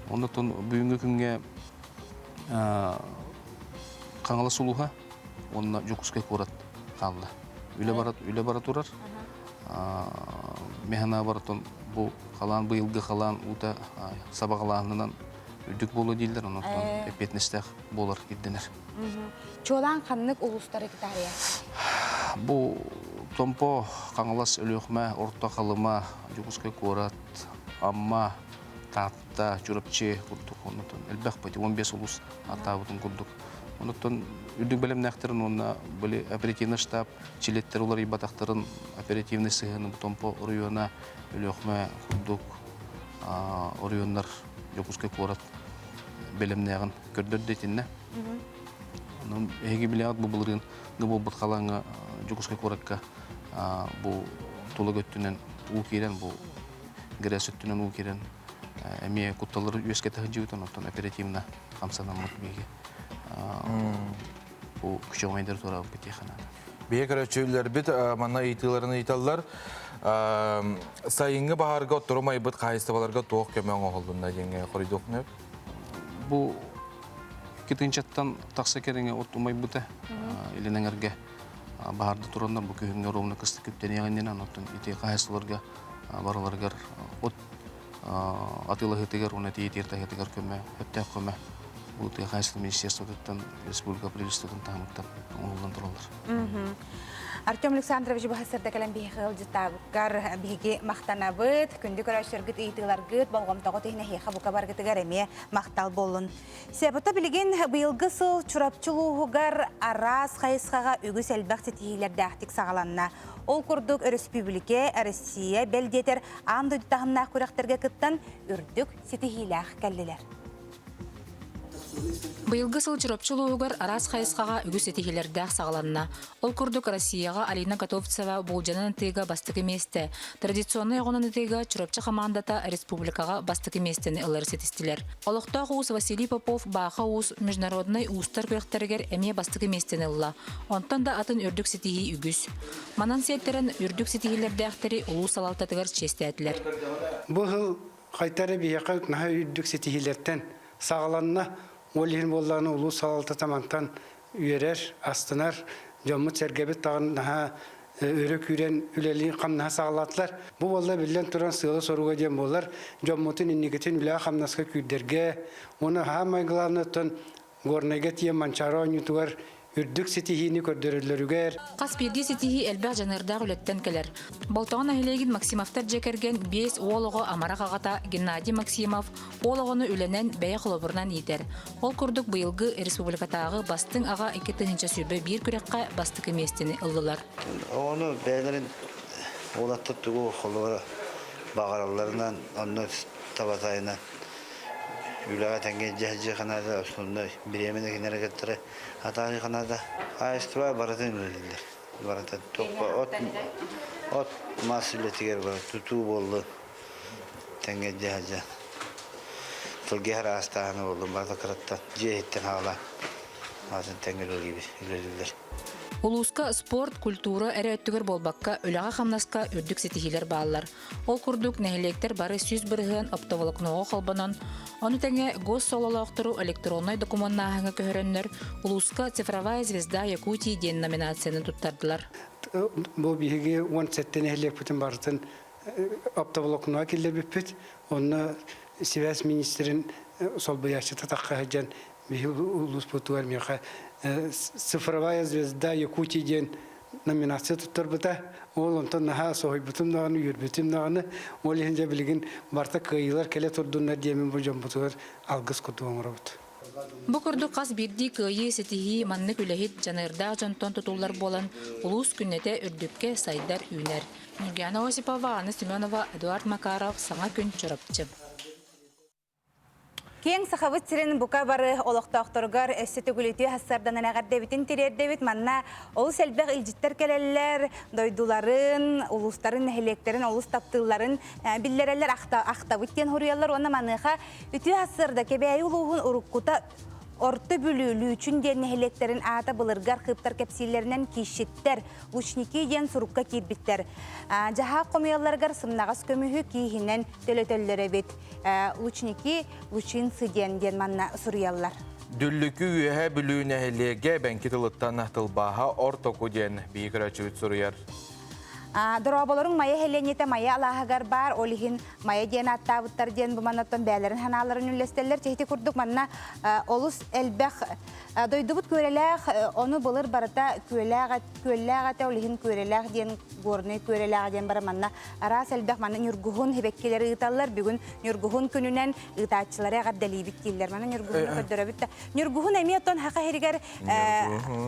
Оннотон бүгүҥҥү күҥҥэ Хаҥалас улууһа уонна Дьокуускай куорат хаалла. Үлэ бара, үлэ бара турар. Механа барытын бу халаан быйылгы халаан уута сабаҕалааһынынан үрдүк буолуо дииллэр, онон эппиэтинэстээх буолар ирдэнэр. Чуолаан ханнык улуустары кытаарыйа? Бу Томпо, Хаҥалас, Өлүөхүмэ, Орто Халыма, Дьокуускай куорат, Амма, Таатта, Чурапчы курдук оннотон элбэх бити 15 улуус аттаабытын курдук. Оннотон үрдүк бэлэмнээхтэрин уонна били оперативный штаб чилиэттэр уларыйбатахтарын оперативный сыһыаны бу Томпо оройуона, Өлүөхүмэ курдук оройуоннар Дьокуускай куорат бэлэмнээҕин көрдөрдө итиннэ. Эһиги билэҕит бу былырыын буолбут халааҥҥа Дьокуускай куоракка бу тула өттүнэн уу киирэн, бу ГРЭС өттүнэн уу киирэн эмиэ кутталлары үөскэтэ сылдьыбытын, оттон оперативно хамсанаммыт биһиги бу күчүмэйдэр туораабыппыт диэххэ наада. Биһиги көрөөччүлэрбит манна ыйытыыларын ыйыталлар. Сайыҥҥы баһаарга оттору майбыт хаһаайыстыбаларга туох көмө оҥоһуллунна диэҥҥэ хоруйдуоххун сөп? Бу 2 тыһыынчаттан тахса кэриҥэ от умайбыта илин эҥэргэ баһаарда тураннар бу күһүҥҥэ ровно кыстык күптэниэҕиннинэн оттон ити хаһаайыстыбаларга барыларыгар от атыылаһыытыгар уонна тиийитигэр таһыытыгар көмө, өттөөх көмө бу тыа хаһаайыстыбатын министерствотыттан республика правительствотын таһымыттан оҥоһуллан тураллар. Артем Александрович бу сырда кэлэн биһиги ыалдьыттаабыккар биһиги махтанабыт. Күндү көрөөччүлэргит ыйытыыларгыт болҕомтоҕут иһин эһиэхэ бука баргытыгар эмиэ махтал буоллун. Себото билигин быйылгы сыл Чурапчы улууһугар араас хайысхаҕа үгүс элбэх ситиһиилэрдээхтик саҕаланна. Ол курдук өрөспүүбүлүкэ, Россия, бэл диэтэр аан дойду таһымнаах күрэхтэргэ кыттан үрдүк ситиһиилээх кэллилэр. Быйылгы сыл Чурапчы улууһугар араас хайысхаҕа үгүс ситиһиилэрдээх саҕаланна. Ол курдук Россияҕа Алина Готовцева буулдьанан ытыыга бастакы миэстэ, традиционнай оҕонон ытыыга Чурапчы хамаандата республикаҕа бастакы миэстэни ылары ситистилэр. Олохтоох уус Василий Попов Бааха уус международнай уустар күрэхтэригэр эмиэ бастакы миэстэни ылла. Онтон да атын үрдүк ситиһии үгүс. Манан сиэттэрэн үрдүк ситиһиилэрдээхтэри улуус салалтатыгар чиэстээтилэр. Бу сыл хайтары биһиэхэ наһаа үрдүк ситиһиилэртэн саҕаланна. Ол иһин буоллаҕына улуус салалтата мантан үөрэр, астынар, дьоммут-сэргэбит даҕаны наһаа өрө күүрэн үлэлии хамнаһа саҕалаатылар. Бу буолла биллэн туран сыала-соруга диэн буолар, дьоммутун инникитин үлэҕэ-хамнаска күүрдэргэ, уонна саамай главное оттон Горнайга тиийэн Манчаары оонньуутугар үрдүк ситиһиини көрдөрөллөрүгэр. Хас биирдии ситиһии элбэх дьаныардаах үлэттэн кэлэр. Болтоҕо нэһилиэгин Максимовтар дьиэ кэргэн биэс уол оҕо амарах аҕата Геннадий Максимов уол оҕону үлэнэн, бэйэ холобурунан иитэр. Ол курдук быйылгы республикатааҕы бастыҥ аҕа 2021 күрэххэ бастакы миэстэни ыллылар. Оҕону бэйэлэрин уолаттар тугу холобура баҕаралларынан, онно табатайынан үлэҕэ тэҥҥэ дьиэ ханаада основной бириэмэни кинилэри кыттары атаарыы ханаада хаһаайыстыба барытын үлэлииллэр барытын туохха от от мас үлэтигэр бары тутуу буоллун тэҥҥэ дьиэ сылдьан тылгыһар араастааһына буоллун барыта кыраттан дьиэ иһиттэн хаалаан атын тэҥҥэ үлэлиибит үлэлииллэр. Улууска спорт, культура эрэ өттүгэр буолбакка, үлэҕэ-хамнаска үрдүк ситиһиилэр бааллар. Ол курдук, нэһилиэктэр бары 100% оптоволокноҕа холбонон, ону тэҥэ госсололоохтору электроннай докумуоннааһыҥҥа көһөрөннөр, улууска «Цифровая звезда Якутии» диэн номинацияны туттардылар. Бу биһиги 17 нэһилиэкпитин барытын оптоволокноҕа киллэрбиппит. Онно сибээс министрин солбуйааччыта тахха сылдьан биһи улууспутугар миэхэ «Цифровая звезда Якутии» диэн номинация туттарбыта. Ол онтон наһаа соһуйбутум даҕаны, үөрбүтүм даҕаны. Ол иһин дьэ билигин барыта кыайыылар кэлэ турдуннар диэмин бу дьоммутугар алгыс курдук оҥоробут. Бу курдук хас биирдии кыайыы, ситиһии маннык үлэһит, дьаныардаах дьонтон тутуллар буолан, улуус күннэтэ үрдүккэ сайдар, үүнэр. Ньургуяна Осипова, Анна Семенова, Эдуард Макаров, Саҥа күн, Чурапчы. Киэҥ Сахабыт сирин бука бары олохтоохторугар өссө төгүл үтүө сарсыарданан эҕэрдэбитин тириэрдэбит. Манна олус элбэх илдьиттэр кэлэллэр, дойдуларын, улуустарын, нэһилиэктэрин олус таптыылларын биллэрэллэр, ахтабыт диэн хоруйаллар. Уонна маныаха үтүө сарсыарда Кэбээйи улууһун уруккута Орто Бүлүү, Лүүчүн диэн нэһилиэктэрин аата былыргы архыыптар кэпсииллэринэн киисчиттэр, лучники диэн сурукка киирбиттэр. Дьаһаах хомуйалларыгар сымнаҕас көмүһү кииһинэн төлөтөллөр эбит. Лучники, лучинцы диэн диэн манна суруйаллар. Дүллүкү Үөһээ Бүлүү нэһилиэгэ эбэҥки тылыттан тылбааһа ортоку диэн биһи көрөөччүбүт суруйар. Дорооболоруҥ Майа Һэлиэнньэтэ Майа алааһыгар баар, ол иһин Майа диэн ааттаабыттар диэн бу маннаттан бэйэлэрин санааларын үллэстэллэр. Ити курдук манна олус элбэх дойдубут күөрэлээх, ону былыр барыта күөлээх, күөллээх этэ, ол иһин күөрэлээх диэн Горнай күөрэлээх диэн бара манна араас элбэх манна ньургуһун сибэккилэри ыыталлар. Бүгүн ньургуһун күнүнэн ыытааччылары эҕэрдэлиибит дииллэр. Манна ньургуһуну көрдөрөбүт да. Ньургуһун эмиэ оттон саха сиригэр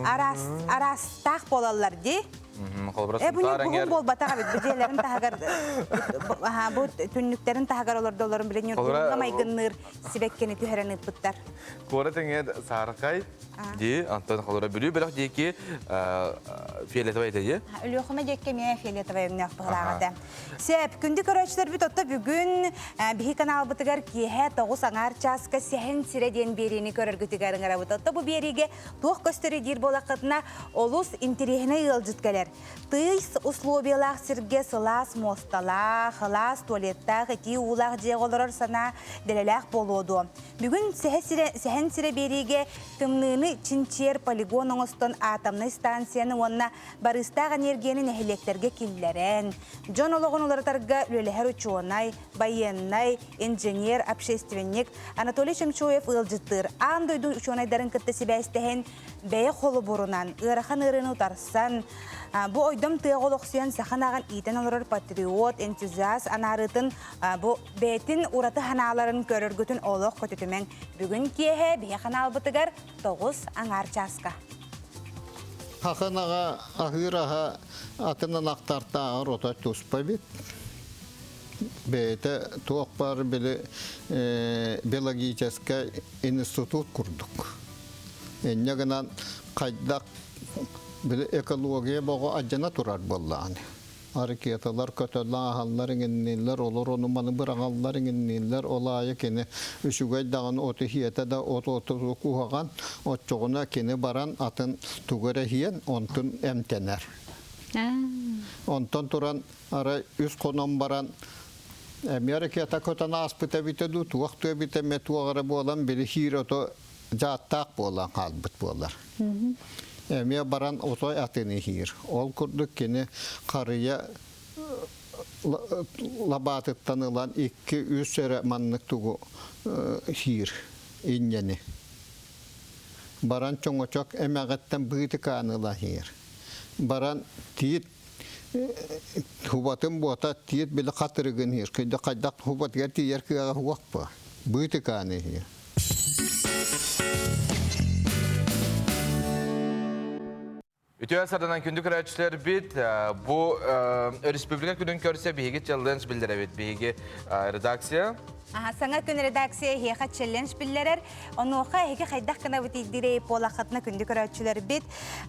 араас араастаах буолаллар дии. Холобура, Э, бу Сунтаар ньургуһун эҥэр буолбатах эбит. Бу дьиэлэрин таһыгар, аха, бу түннүктэрин таһыгар олордоллорун билэ Холобура, ньургуһуҥҥа майгынныыр сибэккини түһэрэн ыыппыттар. Куорат эҥэр саархай дии, онтон холобура Бүлүү бөлөх диэки фиолетовай этэ дии. Өлүөхүмэ диэки эмиэ фиолетовай өҥнөөх быһылаах этэ. Сөп, күндү көрөөччүлэрбит отто бүгүн биһи каналбытыгар киэһэ 9 аҥаар чааска Сэһэн сирэ диэн биэриини көрөргүтүгэр ыҥырабыт. Отто бу биэриигэ туох көстөрүй диир буолаххытына олус интэриэһинэй ыалдьыт кэлэр. Тыйыс условиялаах сиргэ сылаас муосталаах, ылаас туалеттаах, итии уулаах дьиэҕэ олорор санаа дэлэлээх буолуо дуо? Бүгүн Сэһэн сирэ биэриигэ тымныыны чинчийэр полигон оҥостон атомнай станцияны уонна барыыстаах энергияны нэһилиэктэргэ киллэрэн, дьон олоҕун уларытарга үлэлэһэр учуонай, байыаннай, инженер, общественник Анатолий Чемчоев ыалдьыттыыр аан дойду учуонайдарын кытта сибээстэһэн, бэйэ холобурунан, ыарахан ыарыыны утарсан, бу ойдом тыаҕа олохсуйан саха ынаҕын иитэн олорор патриот, энтузиаст анаарыытын бу бэйэтин ураты санааларын көрөргүтүн олох көтүтүмэҥ. Бүгүн киэһэ биһи ханаалбытыгар 9 аҥаар чааска. Хахан аҕа аһыыр аһа атын ынахтартааҕар ото туспа эбит. Бэйэтэ туох баар били биологическай институт курдук. Инньэ гынан хайдах били экология боҕо адьана турар буоллаҕына. Ракеталар көтөллө ааһаллар иҥиннииллэр, олор ону маны быраҕаллар иҥиннииллэр, ол аайы кини үчүгэй даҕаны оту иһиэтэ да от оту куһаҕан, оччоҕуна кини баран атын тугу эрэ иһиэн, онтун эмтэнэр. Онтон туран арай үс хонон баран эмиэ ракета көтөн ааспыта эбитэ дуу, туох тыа эбитэ эмиэ туох эрэ буолан били хиир ото дьааттаах буолан хаалбыт буолар. Эмиэ баран отой атын иһиир. Ол курдук кини харыйа лабаатыттан ылан икки-үс эрэ маннык тугу иһиир инньэни. Баран чоҥочок эмэҕиттэн быытыкааны ылан иһиир. Баран тиит хубатын буота тиит били хатырыгын иһиир. Хайдах хубатыгар тиийэр кыаҕа суох буо. Быытыкааны иһиир. Үтүө сарданан күндү көрөөччүлэрбит, бу республика күнүн көрсө биһиги челлендж биллэрэбит. Биһиги редакция. Саҥа күн редакция эһиэхэ челлендж биллэрэр. Онуоха эһиги хайдах гынабыт диирэй буолаххытына күндү көрөөччүлэрбит.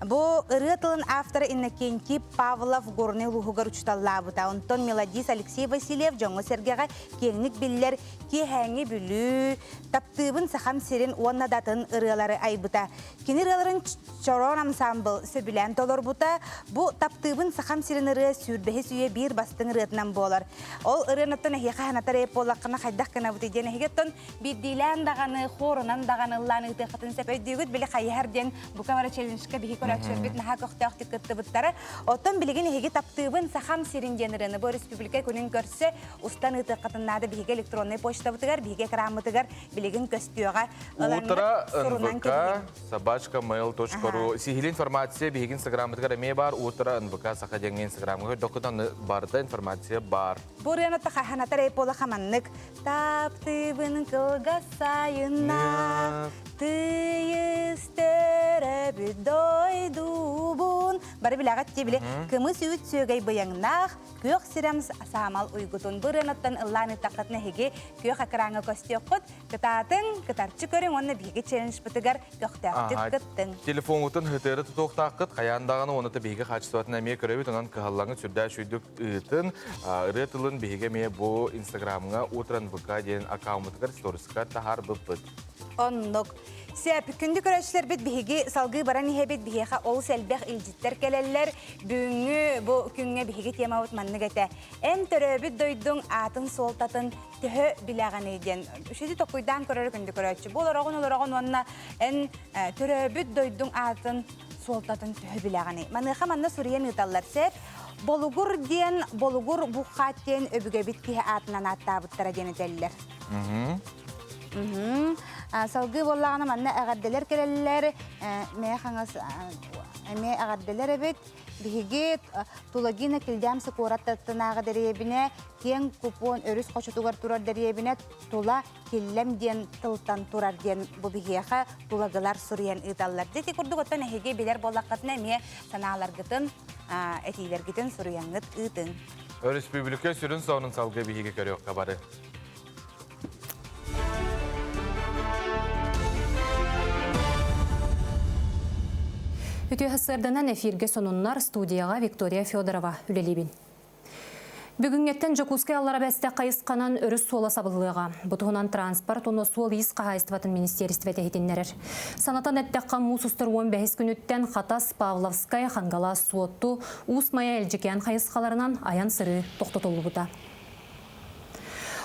Бу ырыа тылын автора Иннокентий Павлов Горнай улууһугар учуталлаабыта. Онтон мелодист Алексей Васильев дьоҥҥо-сэргэҕэ киэҥник биллэр Киэһээҥҥи Бүлүү, Таптыыбын Сахам сирин уонна да атын ырыалары айбыта. Кини ырыаларын Чороон ансаамбыл сөбүлээн толорбута. Бу Таптыыбын Сахам сирин ырыа сүүрбэһис үйэ биир бастыҥ ырыатынан буолар. Ол ырыаныттан эһиэхэ санатар эп буоллаххына хайдах гынабытый диэн эһиги оттон биирдиилээн даҕаны, хуорунан даҕаны ыллаан ыытыаххытын сөп өйдүүгүт. Били хайыһар диэн бука бары челленджка биһи көрөөччүлэрбит наһаа көхтөөхтүк кыттыбыттара. Оттон билигин эһиги Таптыыбын Сахам сирин диэн ырыаны бу республика күнүн көрсө устан ыытыаххытын наада биһиги электроннай почтабытыгар, биһиги экраммытыгар билигин көстүөҕэ. Утро НВК собачка mail.ru сиһили информация биһиги инстаграммытыгар эмиэ баар. Утро НВК саха диэҥҥэ инстаграмҥа көрдөххүтүнэ барыта информация баар. Бу ырыаны тахаханатар эйпола хаманнык таптыыбын кылгас сайыннаах тыйыс төрөбүт дойдубун бары билэҕит дии били кымыс үүт сүөгэй быйаҥнаах Күөх сирэм саамал уйгутун бу ырыанаттан ыллаан ыттаххытына эһиги күөх экраҥҥа көстүөххүт. Кытаатыҥ, кытарчы көрүҥ уонна биһиги челленджпытыгар көхтөөхтүк кыттыҥ. Телефоҥҥутун һытыары тутуохтааххыт, хайаан даҕаны уонна биһиги хаачыстыбатын эмиэ көрөбүт, онон кыһаллаҥыт сүрдээх үчүгдүк ыытын. Ырыа тылын биһиги эмиэ бу Инстаграмҥа Утро НВК диэн аккауммутугар сториска таһаарбыппыт. Оннук. Сөп, күндү көрөөччүлэрбит биһиги салгыы баран иһэбит, биһиэхэ олус элбэх илдьиттэр кэлэллэр. Бүгүҥҥү бу күҥҥэ биһиги темабыт маннык этэ. Эн төрөөбүт дойдуҥ аатын суолтатын төһө билэҕиний диэн үчүгэй токуйдаан көрөр күндү көрөөччү. Бу олороҕун олороҕун уонна эн төрөөбүт дойдуҥ аатын суолтатын төһө билэҕиний? Маныаха манна суруйан ыыталлар. Сөп, Болугур диэн Болугур Буххаат диэн өбүгэбит киһи аатынан ааттаабыттара диэн этэллэр. Салгыы буоллаҕына манна эҕэрдэлэр кэлэллэр. Эмиэ хаҥас эмиэ эҕэрдэлэр эбит. Биһиги Тулагина Килдямсы куорат таттынааҕы дэриэбинэ киэҥ купон өрүс хочотугар турар дэриэбинэ тула киллэм диэн тылтан турар диэн бу биһиэхэ тулагылар суруйан ыыталлар. Дьэ ити курдук оттон эһиги билэр буоллаххытына эмиэ санааларгытын, этиилэргитин суруйаҥҥыт ыытыҥ. Өрөспүүбүлүкэ сүрүн сонун салгыы биһиги көрүөххэ бары. Үтүө сарсыарданан эфиргэ сонуннар студияҕа Виктория Федорова үлэлиибин. Бүгүҥҥэттэн Дьокуускай аллара бэстэх хайысханан өрүс суола сабыллыаҕа. Бу туһунан транспорт уонна суол-иис хаһаайыстыбатын министиэристибэтэ иһитиннэрэр. Санатан эттэххэ, муус устар 15 күнүттэн Хатас, Павловскай, Хангалас, Суотту, Уус Майа, Элдьикээн хайысхаларынан айан-сырыы тохтотуллубута.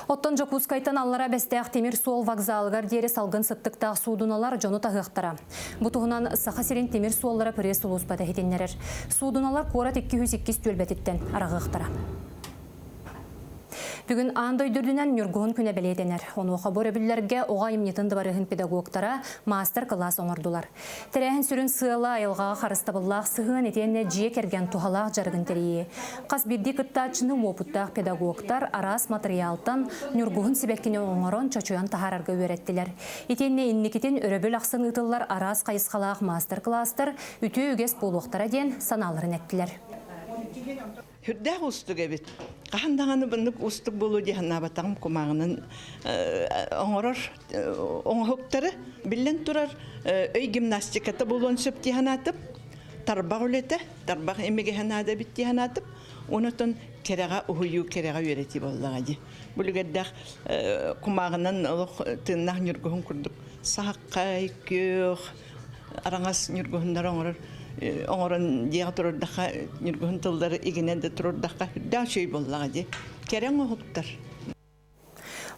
Оттон Дьокуускайтан аллара Бэстээх тимир суол вокзалыгар диэри салгын сыттыктаах суудуналар дьону таһыахтара. Бу туһунан Саха сирин тимир суоллара пресс-сулууспата иһитиннэрэр. Суудуналар куорат 202 түөлбэтиттэн араҕыахтара. Бүгүн аан дойду үрдүнэн Ньургуһун күнэ бэлиэтэнэр. Онуоха бу өрөбүллэргэ оҕо айымньытын дыбарыһын педагогтара маастар-кылаас оҥордулар. Тэрээһин сүрүн сыала айылҕаҕа харыстабыллаах сыһыан итиэннэ дьиэ кэргэн туһалаах дьарыгын тэрийии. Хас биирдии кыттааччыны уопуттаах педагогтар араас матырыйаалтан ньургуһун сибэккини оҥорон чочуйан таһаарарга үөрэттилэр. Итиэннэ инникитин өрөбүл ахсын ыытыллар араас хайысхалаах маастар-кылаастар үтүө үгэс буолуохтара диэн санааларын эттилэр. Сүрдээх уустук эбит. Хаһан даҕаны быннык уустук буолуо дии санаабатаҕым кумааҕынан оҥорор оҥоһуктары. Биллэн турар, өй гимнастиката буолуон сөп дии санаатым. Тарбах үлэтэ, тарбах имигэһэ наада эбит дии санаатым. Онотон кэрэҕэ уһуйуу, кэрэҕэ үөрэтии буоллаҕа дии. Бу үлүгэрдээх кумааҕынан олох тыыннаах ньургуһун курдук сахаххай, күөх, араҥас ньургуһуннары оҥорор оҥорон дьиэҕэ турурдахха ньургуһун тыллары игинэн да турурдахха үрдээх үчүгэй буоллаҕа дии кэрэ оҥоһуктар.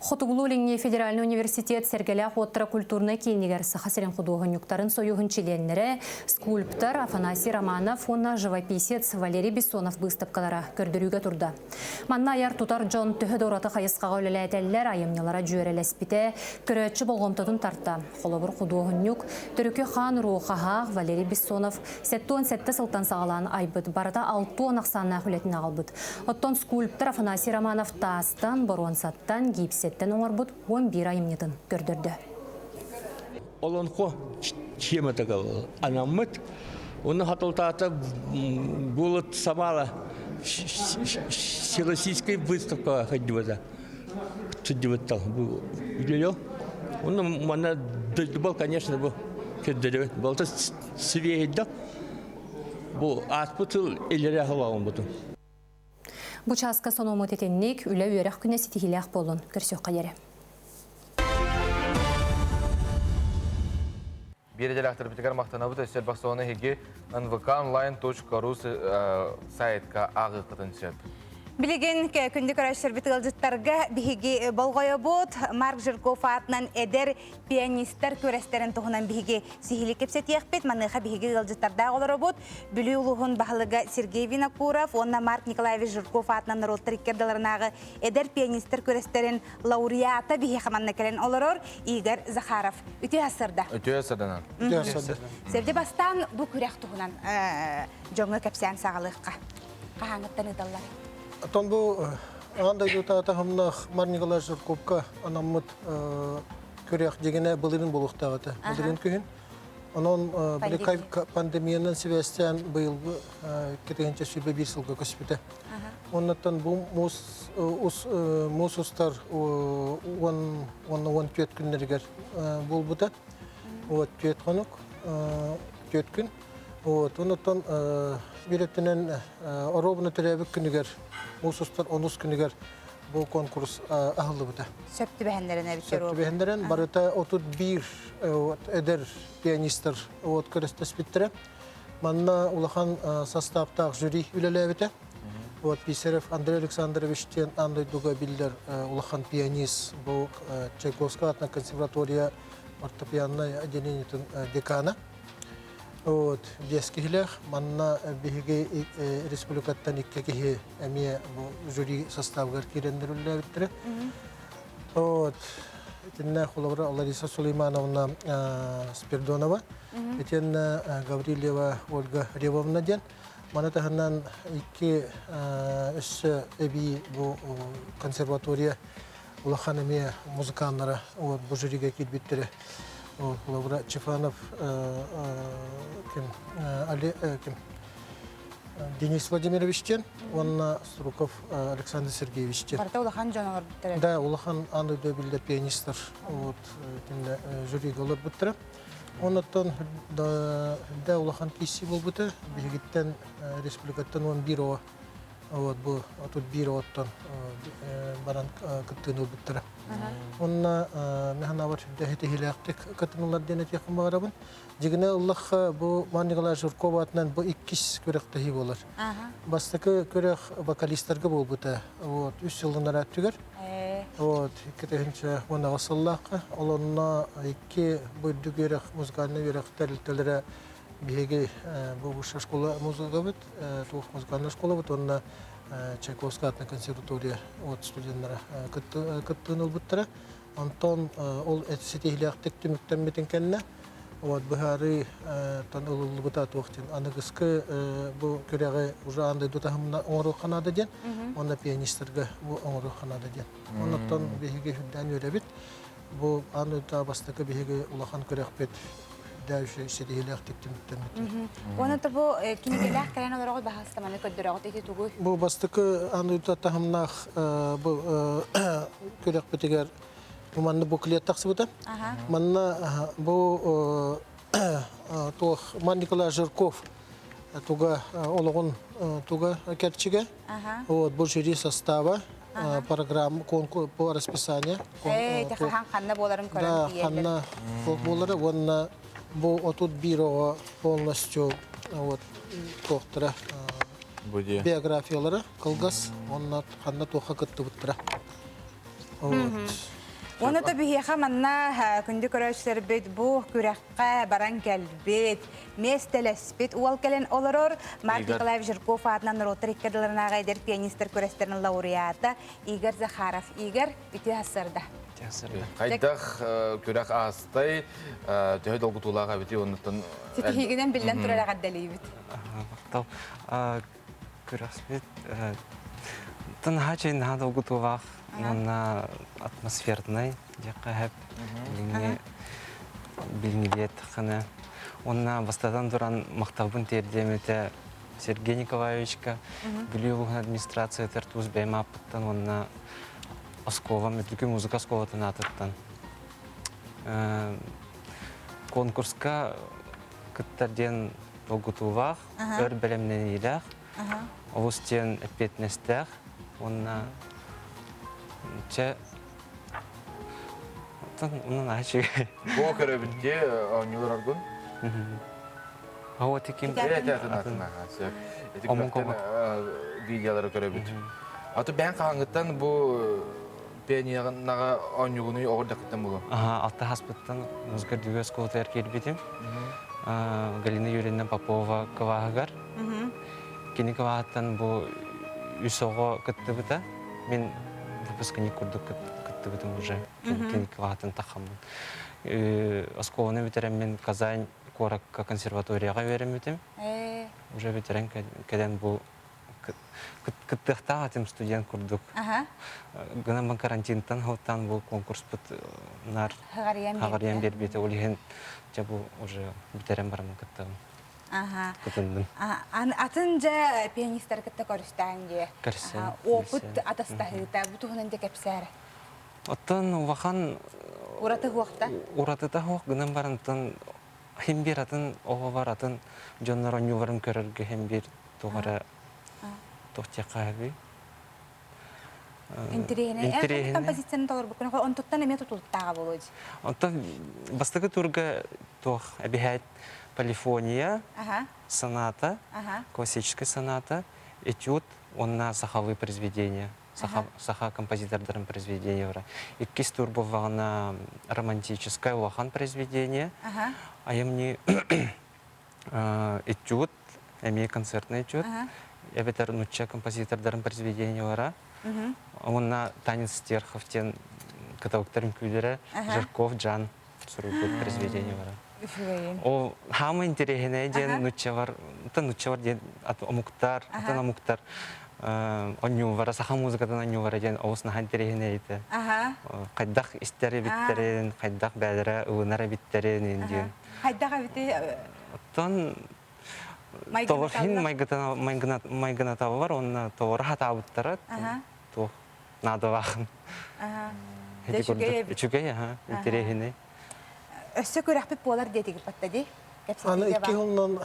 Хотугулуу-Илиҥҥи федеральнай университет Сэргэлээх уоттара культурнай киинигэр Саха сирин худуоһунньуктарын союһун чилиэннэрэ, скульптор Афанасий Романов уонна живописец Валерий Бессонов быыстапкалара көрдөрүүгэ турда. Манна айар-тутар дьон төһө да ураты хайысхаҕа үлэлээтэллэр, айымньылара дьүөрэлэспитэ, көрөөччү болҕомтотун тарта. Холобур, худуоһунньук, төрүкү хаан уруу хаһаах Валерий Бессонов 77 сылтан саҕалаан айбыт барыта 60 ахсааннаах үлэтин аҕалбыт. Оттон скульптор Афанасий Романов таастан, боруонсаттан, гипсэттэн оҥорбут 11 айымньытын көрдөрдө. Олонхо тематыгар анаммыт. Оны хатылтаата булут самала Всероссийская выставка ходила. Сылдьыбыттар бу үлэлэр. Онно манна дойдубал, конечно, бу көрдөрөбүт. Балта свиэйдэх бу ааспыт сыл илэрэ аһылаҕын бутун. Бу чааска сономут итинник үлэ-үөрэх күнэ ситиһиилээх буолун көрсүөххэ диэри. Биир идэлээхтэрбитигэр махтанабыт өссө элбэх сонуну эһиги nvkonline.ru сайтка ааҕыаххытын сөп. Билигин күндү көрөөччүлэрбит ыалдьыттарга биһиги болҕойобут. Марк Жирков аатынан эдэр пианистар күрэстэрин туһунан биһиги сиһилии кэпсэтиэхпит. Маныаха биһиги ыалдьыттардаах олоробут. Бүлүү улууһун баһылыга Сергей Винокуров уонна Марк Николаевич Жирков аатынан норуоттар икки ардыларынааҕы эдэр пианистар күрэстэрин лауреата биһиэхэ манна кэлэн олорор Игорь Захаров. Үтүө сарсыарда. Үтүө сарданан. Үтүө сарсыарда. Севде бастаан бу күрэх туһунан дьоҥҥо кэпсээн саҕалыахха. Хаһааҥҥыттан ыыталлар? Оттон бу аан дойдута таһымнаах Мар Николай Жирковка анаммыт күрэх дьигинэ былырыын буолуохтаах этэ. Былырыын күһүн. Онон били пандемиянан сибээстээн быйылгы 2021 сылга көспүтэ. Оннуттан бу муус ус муус устар 10 уонна 14 күннэригэр буолбута. Вот түөрт хонук, түөрт күн. Вот оннуттан биир өттүнэн оруобуна төрөөбүт күнүгэр муус устар онус күнүгэр бу конкурс аһыллыбыта. Сөп түбэһэннэрин эбит Сөп түбэһэннэрин барыта 31 эдэр пианистар вот көрөстөспүттэрэ. Манна улахан составтаах жюри үлэлээбитэ. Вот Писарев Андрей Александрович диэн аан дойдуга биллэр улахан пианист бу Чайковскай атынан консерватория фортепианнай отделениетын декана. Вот, биэс киһилээх. Манна биһиги республикаттан икки киһи эмиэ бу жюри составыгар киирэннэр үлэлээбиттэрэ. Вот, итиннэ холобура Лариса Сулеймановна Спирдонова, итиэннэ Гаврильева Ольга Ревовна диэн. Маны таһынан икки өссө эбии бу консерватория улахан эмиэ музыканнара вот бу жюригэ киирбиттэрэ. Холобура Чифанов ким ким Денис Владимирович диэн уонна Струков Александр Сергеевич диэн. Барыта улахан дьон олорбуттар. Да, улахан аан дойду биллэр пианистар вот кинилэр жюригэ олорбуттара. Оннуттан да улахан киирсии буолбута. Биһигиттэн республикаттан 11 оҕо вот бу 31 оҕоттон баран кыттыыны ылбыттара. Онно механабар сүрдээх кытынылар диэн этиэхпин баҕарабын. Дьигинэ ыллахха бу Ман Николаевич Жирков аатынан бу иккис күрэхтэһии буолар. Бастакы күрэх вокалистарга буолбута. Вот, үс сылын түгэр. Вот, 2018 сыллаахха. Ол онно икки бу үрдүк үөрэх, музыкальнай үөрэх тэрилтэлэрэ биһиги бу высшая школа музыкабыт, туох музыкальная школабыт уонна Чайковскай атынан консерватория от студеннара кыттыын ылбыттара. Онтон ол ситиһилээхтик түмүктэммитин кэннэ вот быһаарыы тан ылыллыбыта туох диэн аныгыскы бу күрэҕи уже аан дойду таһымына оҥоруохха наада диэн уонна пианистарга бу оҥоруохха наада диэн. Оннуттан биһиги үрдээн үөрэбит. Бу аан дойду бастакы биһиги улахан күрэхпит дальше ситиһилээхтик түмүктэммит. Уонна то бу кинигэлээх кэлэн олороҕут баһаастаманы көрдөрөҕүт ити тугуй? Бу бастакы аан дойду таһымнаах бу күрэхпитигэр манна буклет тахсыбыта. Манна бу туох Ман Николай Жирков туга олоҕун туга кэрчигэ. Вот бу жюри состава, программа, конкурс по расписанию. Хаһан ханна буоларын көрөн Да, ханна буолара уонна бу 31 оҕо полностью вот туохтара биографиялара кылгас уонна ханна туохха кыттыбыттара. Уонна то биһиэхэ манна күндү көрөөччүлэрбит бу күрэххэ баран кэлбит, миэстэлэспит уол кэлэн олорор Марк Николаевич Жирков аатынан норуоттар икки ардыларынааҕы эдэр пианистар күрэстэрин лауреата Игорь Захаров. Игорь, үтүө сарсыарда. Хайдах күрэх аастай, төһө долгутуулаах эбити оннуттан Ситиһиигинэн биллэн турар эҕэрдэлиибит. Махтал. Күрэхпит наһаа наһаа долгутуулаах уонна атмосфернай диэххэ сөп. Билиҥҥи билиҥҥи диэтэххинэ. Уонна бастатан туран махталбын тиэрдиэм этэ Сергей Николаевичка, Бүлүү улууһун администрациятыгар туус бэйэм ааппыттан уонна оскуолам үрдүкү музыка оскуолатын аатыттан. Конкурска кыттар диэн долгутуулаах, өр бэлэмнэниилээх, олус диэн эппиэтинэстээх уонна чэ онон наһаа үчүгэй. Бу көрөбүт дии оонньуулар аргун. Ау тиким. Видеолары көрөбүт. Аты бэйэн хаһааҥҥыттан бу пианиноҕа оонньуугунуй оҕурдахыттан булу? Алта хаспыттан музыка дүгө оскуолатыгар киирбитим. Галина Юрьевна Попова кылааһыгар. Кини кылааһыттан бу үс оҕо кыттыбыта. Мин выпускник курдук кыттыбытым уже. Кини кылааһыттан тахаммын. Оскуоланы бүтэрэммин Казань куоракка консерваторияҕа үөрэммитим. Уже бүтэрэн кэлэн бу кыттыахтаах этим студент курдук. Гынан карантинтан хоттан бу конкурспут нар хаҕарыйан биэрбитэ. Ол иһин дьэ бу уже бүтэрэн бараммын кыттабын. Кытынным. Атын дьэ пианистары кытта көрүстээн дии. Көрсөн. Опыт атастаһыыта бу туһунан дьэ кэпсээр. Оттон улахан ураты хуохта. Уратыта хуох гынан барантан хим бир атын оҕо бар атын дьоннор оонньууларын көрөргө хим бир туох эрэ туох диэххэ Интэриэһинэй. Композицияны толорбуккун онтуттан эмиэ тутулуктааҕа буолуо дии. Онтон бастакы турга туох эбиһээт полифония, соната, классическая соната, этюд уонна сахалыы произведение. Саха, саха композитордарын произведениелара. Иккис тур буоллаҕына романтическое улахан произведение. Айымньы этюд, эмиэ концертный этюд, эбэтэр нучча композитордарын произведениелара. Уонна Танец Стерхов диэн каталогтар үҥкүүлэрэ, Жирков Жан суруйбут произведениелара. Үчүгэйин. Ол хаама интэриэһинэй диэн нуччалар, нуччалар диэн омуктар, атын омуктар онньуулара, саха музыкатын онньуулара диэн олус наһаа интэриэһинэй этэ. Хайдах истэр эбиттэрин, хайдах бээлэрэ ылынар эбиттэрин диэн. Хайдах эбити? Оттон Товархин майгынаталлар уонна товара хатаабыттара туох наадалаахын. Үчүгэй, аха, интэриэһинэй. Өссө күрэхпит буолар диэтигит батта дии. Аны икки сылынан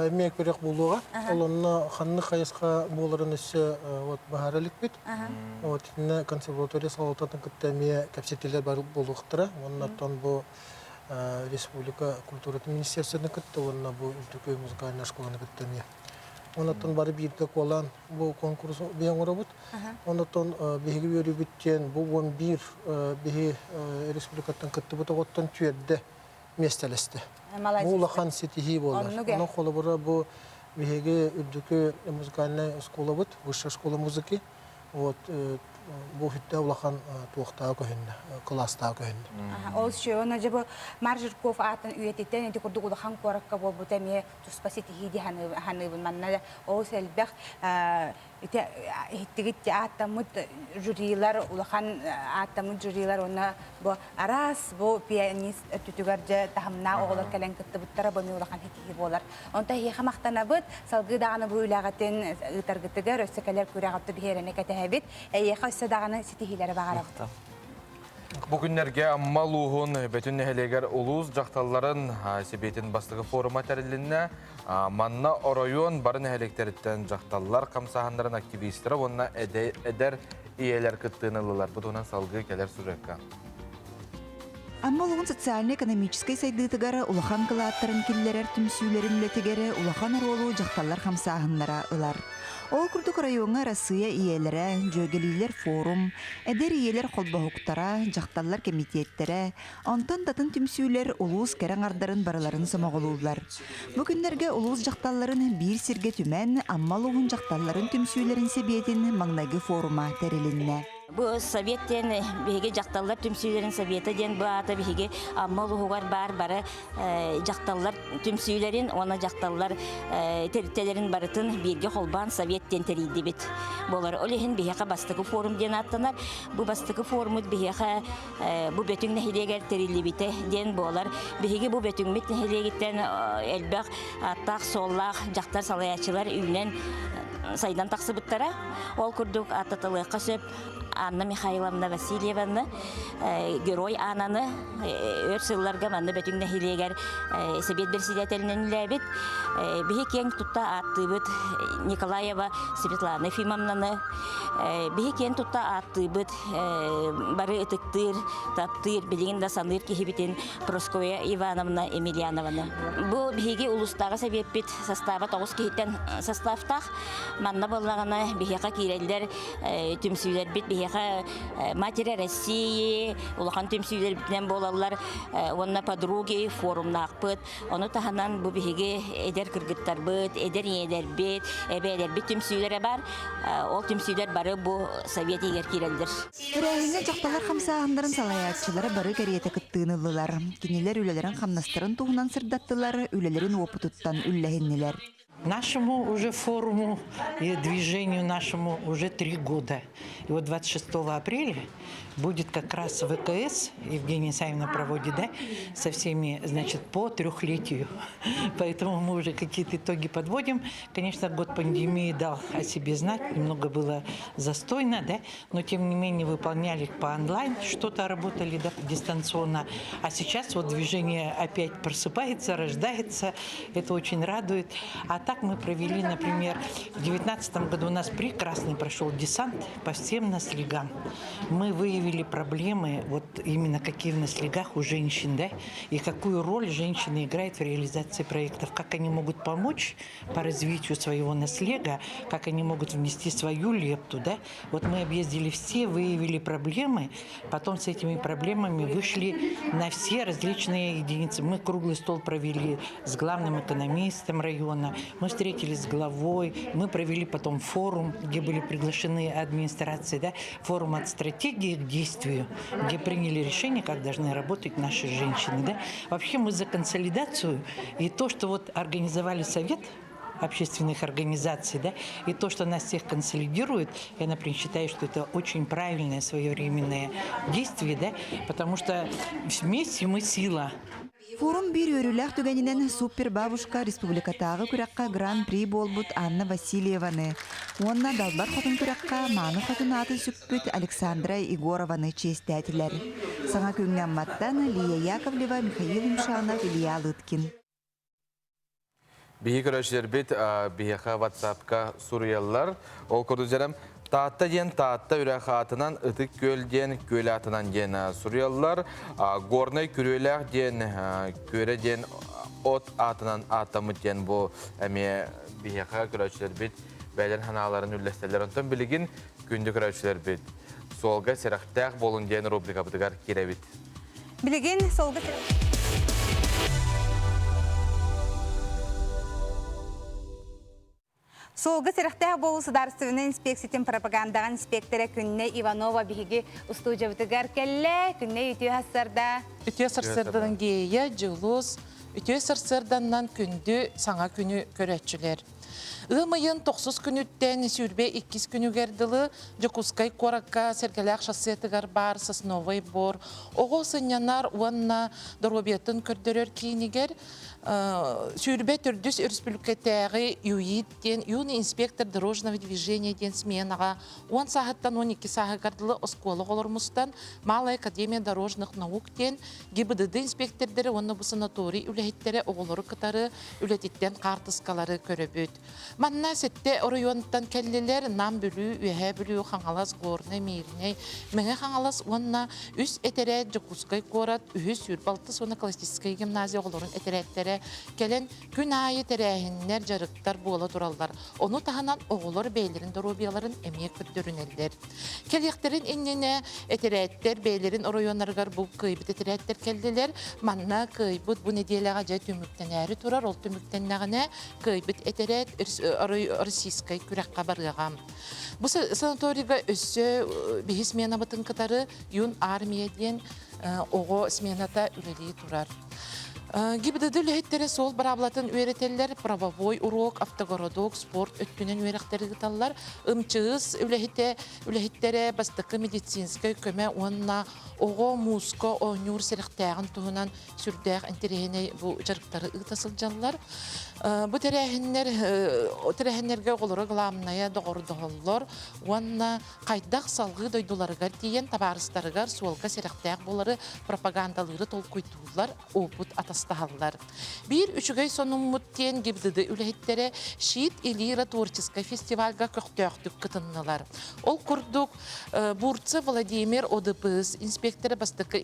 эмиэ күрэх буолуоҕа. Ол онно ханнык хайысха буоларын өссө вот баһара иликпит. Вот итиннэ консерватория салалтатын кытта эмиэ кэпсэтиилэр бар буолуохтара. Уонна оттон бу республика культуратын министерствотын кытта уонна бу үрдүкү музыкальнай школаны кытта эмиэ. Оннуттан бары бииргэ куолаан бу конкурс биһи оҥоробут. Оннуттан биһиги үөрүүбүт диэн бу 11 биһи республикаттан кыттыбыт оҕоттон түөрдэ миэстэлэстэ. Бу улахан ситиһии буолар. Онон холобура бу биһиги үрдүкү музыкальнай школабыт, высшая школа музыки, Вот бу хүттэ улахан туохтаа көһүннэ, кылаастаа көһүннэ. Ол шөөн дьэ бу Мар Жирков аатын үйэтиттэн ити курдук улахан куоракка буолбута эмиэ туспа ситиһии дии саныыбын. Манна олус элбэх ити иһиттигит ааттаммыт жюрилар, улахан ааттаммыт жюрилар уонна бу араас бу пианист өттүтүгэр дьэ таһымнаах оҕолор кэлэн кыттыбыттара бу эмиэ улахан ситиһии буолар. Онтон эһиэхэ махтанабыт. Салгыы даҕаны бу үлэҕитин ыытаргытыгар өссө кэлэр күрэҕи биһиэрэни кэтэһэбит. Эйиэхэ өссө даҕаны ситиһиилэри баҕарабыт. Бу күннэргэ Амма улууһун Бөтүн нэһилиэгэр улуус дьахталларын сэбиэтин бастакы форума тэрилиннэ. Манна оройуон бары нэһилиэктэриттэн дьахталлар хамсааһыннарын активистара уонна эдэр ийэлэр кыттыыны ыллылар. Бу туһунан салгыы кэлэр сюжекка. Амма улуһун социальнай-экономическай сайдыытыгар улахан кылааттарын киллэрэр түмсүүлэрин үлэтигэр улахан оруолу дьахталлар хамсааһыннара ылар. Ол курдук оройуоҥҥа Арассыыйа ийэлэрэ, дьүөгэлиилэр форум, эдэр ийэлэр холбоһуктара, дьахталлар кэмитиэттэрэ, онтон да атын түмсүүлэр улуус кэрэ аҥардарын барыларын сомоҕолууллар. Бу күннэргэ улуус дьахталларын биир сиргэ түмэн, Амма улууһун дьахталларын түмсүүлэрин сэбиэтин маҥнайгы форума тэрилиннэ. Бу совет диэн биһиги дьахталлар түмсүүлэрин совета диэн бу аата биһиги Амма улууһугар баар бары дьахталлар түмсүүлэрин уонна дьахталлар тэрилтэлэрин барытын бииргэ холбоон совет диэн тэрийдибит буолар. Ол иһин биһиэхэ бастакы форум диэн ааттанар. Бу бастакы форумут биһиэхэ бу Бөтүҥ нэһилиэгэр тэриллибитэ диэн буолар. Биһиги бу Бөтүҥмүт нэһилиэгиттэн элбэх ааттаах-суоллаах дьахтар салайааччылар үүнэн сайдан тахсыбыттара. Ол курдук аттатылыахха сөп Анна Михайловна Васильеваны, Герой Ананы өр сылларга манна Бөтүҥ нэһилиэгэр сэбиэт бэрэссэдээтэлинэн үлэлээбит. Биһи киэҥ тутта ааттыыбыт Николаева Светлана Ефимовнаны, биһи киэн тутта ааттыыбыт бары ытыктыыр, таптыыр, билигин да саныыр киһибитин Прасковья Ивановна Емельянованы. Бу биһиги улуустааҕы сэбиэппит састааба тоҕус киһиттэн составтаах. Манна буоллаҕына биһиэхэ киирэллэр түмсүүлэрбит биһиэхэ Матери России улахан түмсүүлэрбитинэн буолаллар уонна подруги форумнаахпыт. Ону таһынан бу биһиги эдэр кыргыттарбыт, эдэр ийэлэрбит, эбээлэрбит түмсүүлэрэ бар. Ол түмсүүлэр бары бу совет иһигэр киирэллэр. Тэрээһиҥҥэ дьахталлар хамсааһыннарын салайааччылара бары кэриэтэ кыттыыны ыллылар. Кинилэр үлэлэрин-хамнастарын туһунан сырдаттылар, үлэлэрин уопутуттан үллэһиннилэр. Нашему уже форуму и движению нашему уже три года. И вот 26 апреля будет как раз ВКС, Евгения Савина проводит, да, со всеми, значит, по трехлетию. Поэтому мы уже какие-то итоги подводим. Конечно, год пандемии дал о себе знать, немного было застойно, да, но тем не менее выполняли по онлайн, что-то работали да, дистанционно. А сейчас вот движение опять просыпается, рождается, это очень радует. А так мы провели, например, в 2019 году у нас прекрасный прошел десант по всем наслегам. Мы выявили проблемы, вот именно какие в наслегах у женщин, да, и какую роль женщины играют в реализации проектов, как они могут помочь по развитию своего наслега, как они могут внести свою лепту, да. Вот мы объездили все, выявили проблемы, потом с этими проблемами вышли на все различные единицы. Мы круглый стол провели с главным экономистом района, Мы встретились с главой, мы провели потом форум, где были приглашены администрации, да, форум от стратегии к действию, где приняли решение, как должны работать наши женщины. Да. Вообще мы за консолидацию и то, что вот организовали совет общественных организаций, да, и то, что нас всех консолидирует, я, например, считаю, что это очень правильное своевременное действие, да, потому что вместе мы сила. Форум биир үөрүүлээх түгэнинэн Супер бабушка республикатааҕы күрэххэ Гран-при буолбут Анна Васильеваны уонна Далбар Хотун күрэххэ Мааны Хотун аатын сүкпүт Александра Егорованы чиэстээтилэр. Саҥа күҥҥэ Амматтан Лия Яковлева, Михаил Юмшанов, Илья Лыткин. Биһи көрөөччүлэрбит биһиэхэ WhatsApp-ка суруйаллар. Ол курдук дьарам Таатта диэн Таатта үрэх аатынан Ытык Күөл диэн күөл аатынан диэн суруйаллар. Горнай Күрүөлээх диэн күөрэ диэн от аатынан ааттаммыт диэн бу эмиэ биһиэхэ көрөөччүлэрбит бэйэлэрин санааларын үллэстэллэр. Онтон билигин күндү көрөөччүлэрбит суолга сэрэхтээх буолун диэн рубрикабытыгар киирэбит. Билигин суолга Суолга сэрэхтээх буолуу судаарыстыбаннай инспекциятын пропагандаҕа инспектора Күннэй Иванова биһиги устуудьабытыгар кэллэ. Күннэй үтүө сарсыарда. Үтүө сарсыарданан Гея, Дьулус, үтүө сарсыарданнан күндү саҥа күнү көрөөччүлэр. Ыам ыйын тохсус күнүттэн сүүрбэ иккис күнүгэр дылы Дьокуускай куоракка Сэргэлээх шоссетыгар баар Сосновый бор оҕо сынньанар уонна доруобуйатын көрдөрөр киинигэр сүүрбэ төрдүс өрөспүүбүлүкэтээҕи ЮИД диэн юный инспектор дорожного движения диэн сменаҕа уон сааһыттан 12 сааһыгар дылы оскуола оҕолор мустан Малая академия дорожных наук диэн ГИБДД инспектордары уонна бу санаторий үлэһиттэрэ оҕолору кытары үлэтиттэн хаартыскалары көрөбүт. Манна сэттэ оройуонтан кэллилэр Нам, Бүлүү, Үөһээ Бүлүү, Хаҥалас, Горнай, Мииринэй, Мэҥэ Хаҥалас уонна үс этэрээт Дьокуускай куорат үһүс сүүрбэ уонна классическай гимназия оҕолорун этэрээттэрэ кэлэн күн аайы тэрээһиннэр, дьарыктар буола тураллар. Ону таһынан оҕолор бэйэлэрин доруобуйаларын эмиэ көрдөрүнэллэр. Кэлиэхтэрин иннинэ этэрээттэр бэйэлэрин оройуоннарыгар бу кыайбыт этэрээттэр кэллилэр. Манна кыайбыт бу нэдиэлэҕэ дьэ түмүктэнээри турар. Ол түмүктэннэҕинэ кыайбыт этэрээт российскай күрэххэ барыаҕа. Бу санаторийга өссө биһи сменабытын кытары Юн армия диэн оҕо смената үлэлии турар. ГИБДД үлэһиттэрэ суол быраабылатын үөрэтэллэр, правовой урок, автогородок, спорт өттүнэн үөрэхтэри ыыталлар. МЧС үлэһитэ, үлэһиттэрэ бастакы медицинскэй көмө уонна оҕо мууска оонньуур сэрэхтээҕин туһунан сүрдээх интэриэһинэй бу дьарыктары ыыта сылдьаллар. Бу тэрээһиннэр тэрээһиннэргэ оҕолоро главное доҕордоһоллор уонна хайдах салгыы дойдуларыгар тиийэн табаарыстарыгар суолга сэрэхтээх буолары пропагандалыыры толкуйдууллар, опыт атастаһаллар. Биир үчүгэй сонуммут диэн ГИБДД үлэһиттэрэ Щит и лира творческай фестивальга көхтөөхтүк кытыннылар. Ол курдук, Бурцев Владимир ОДПС инспектора бастакы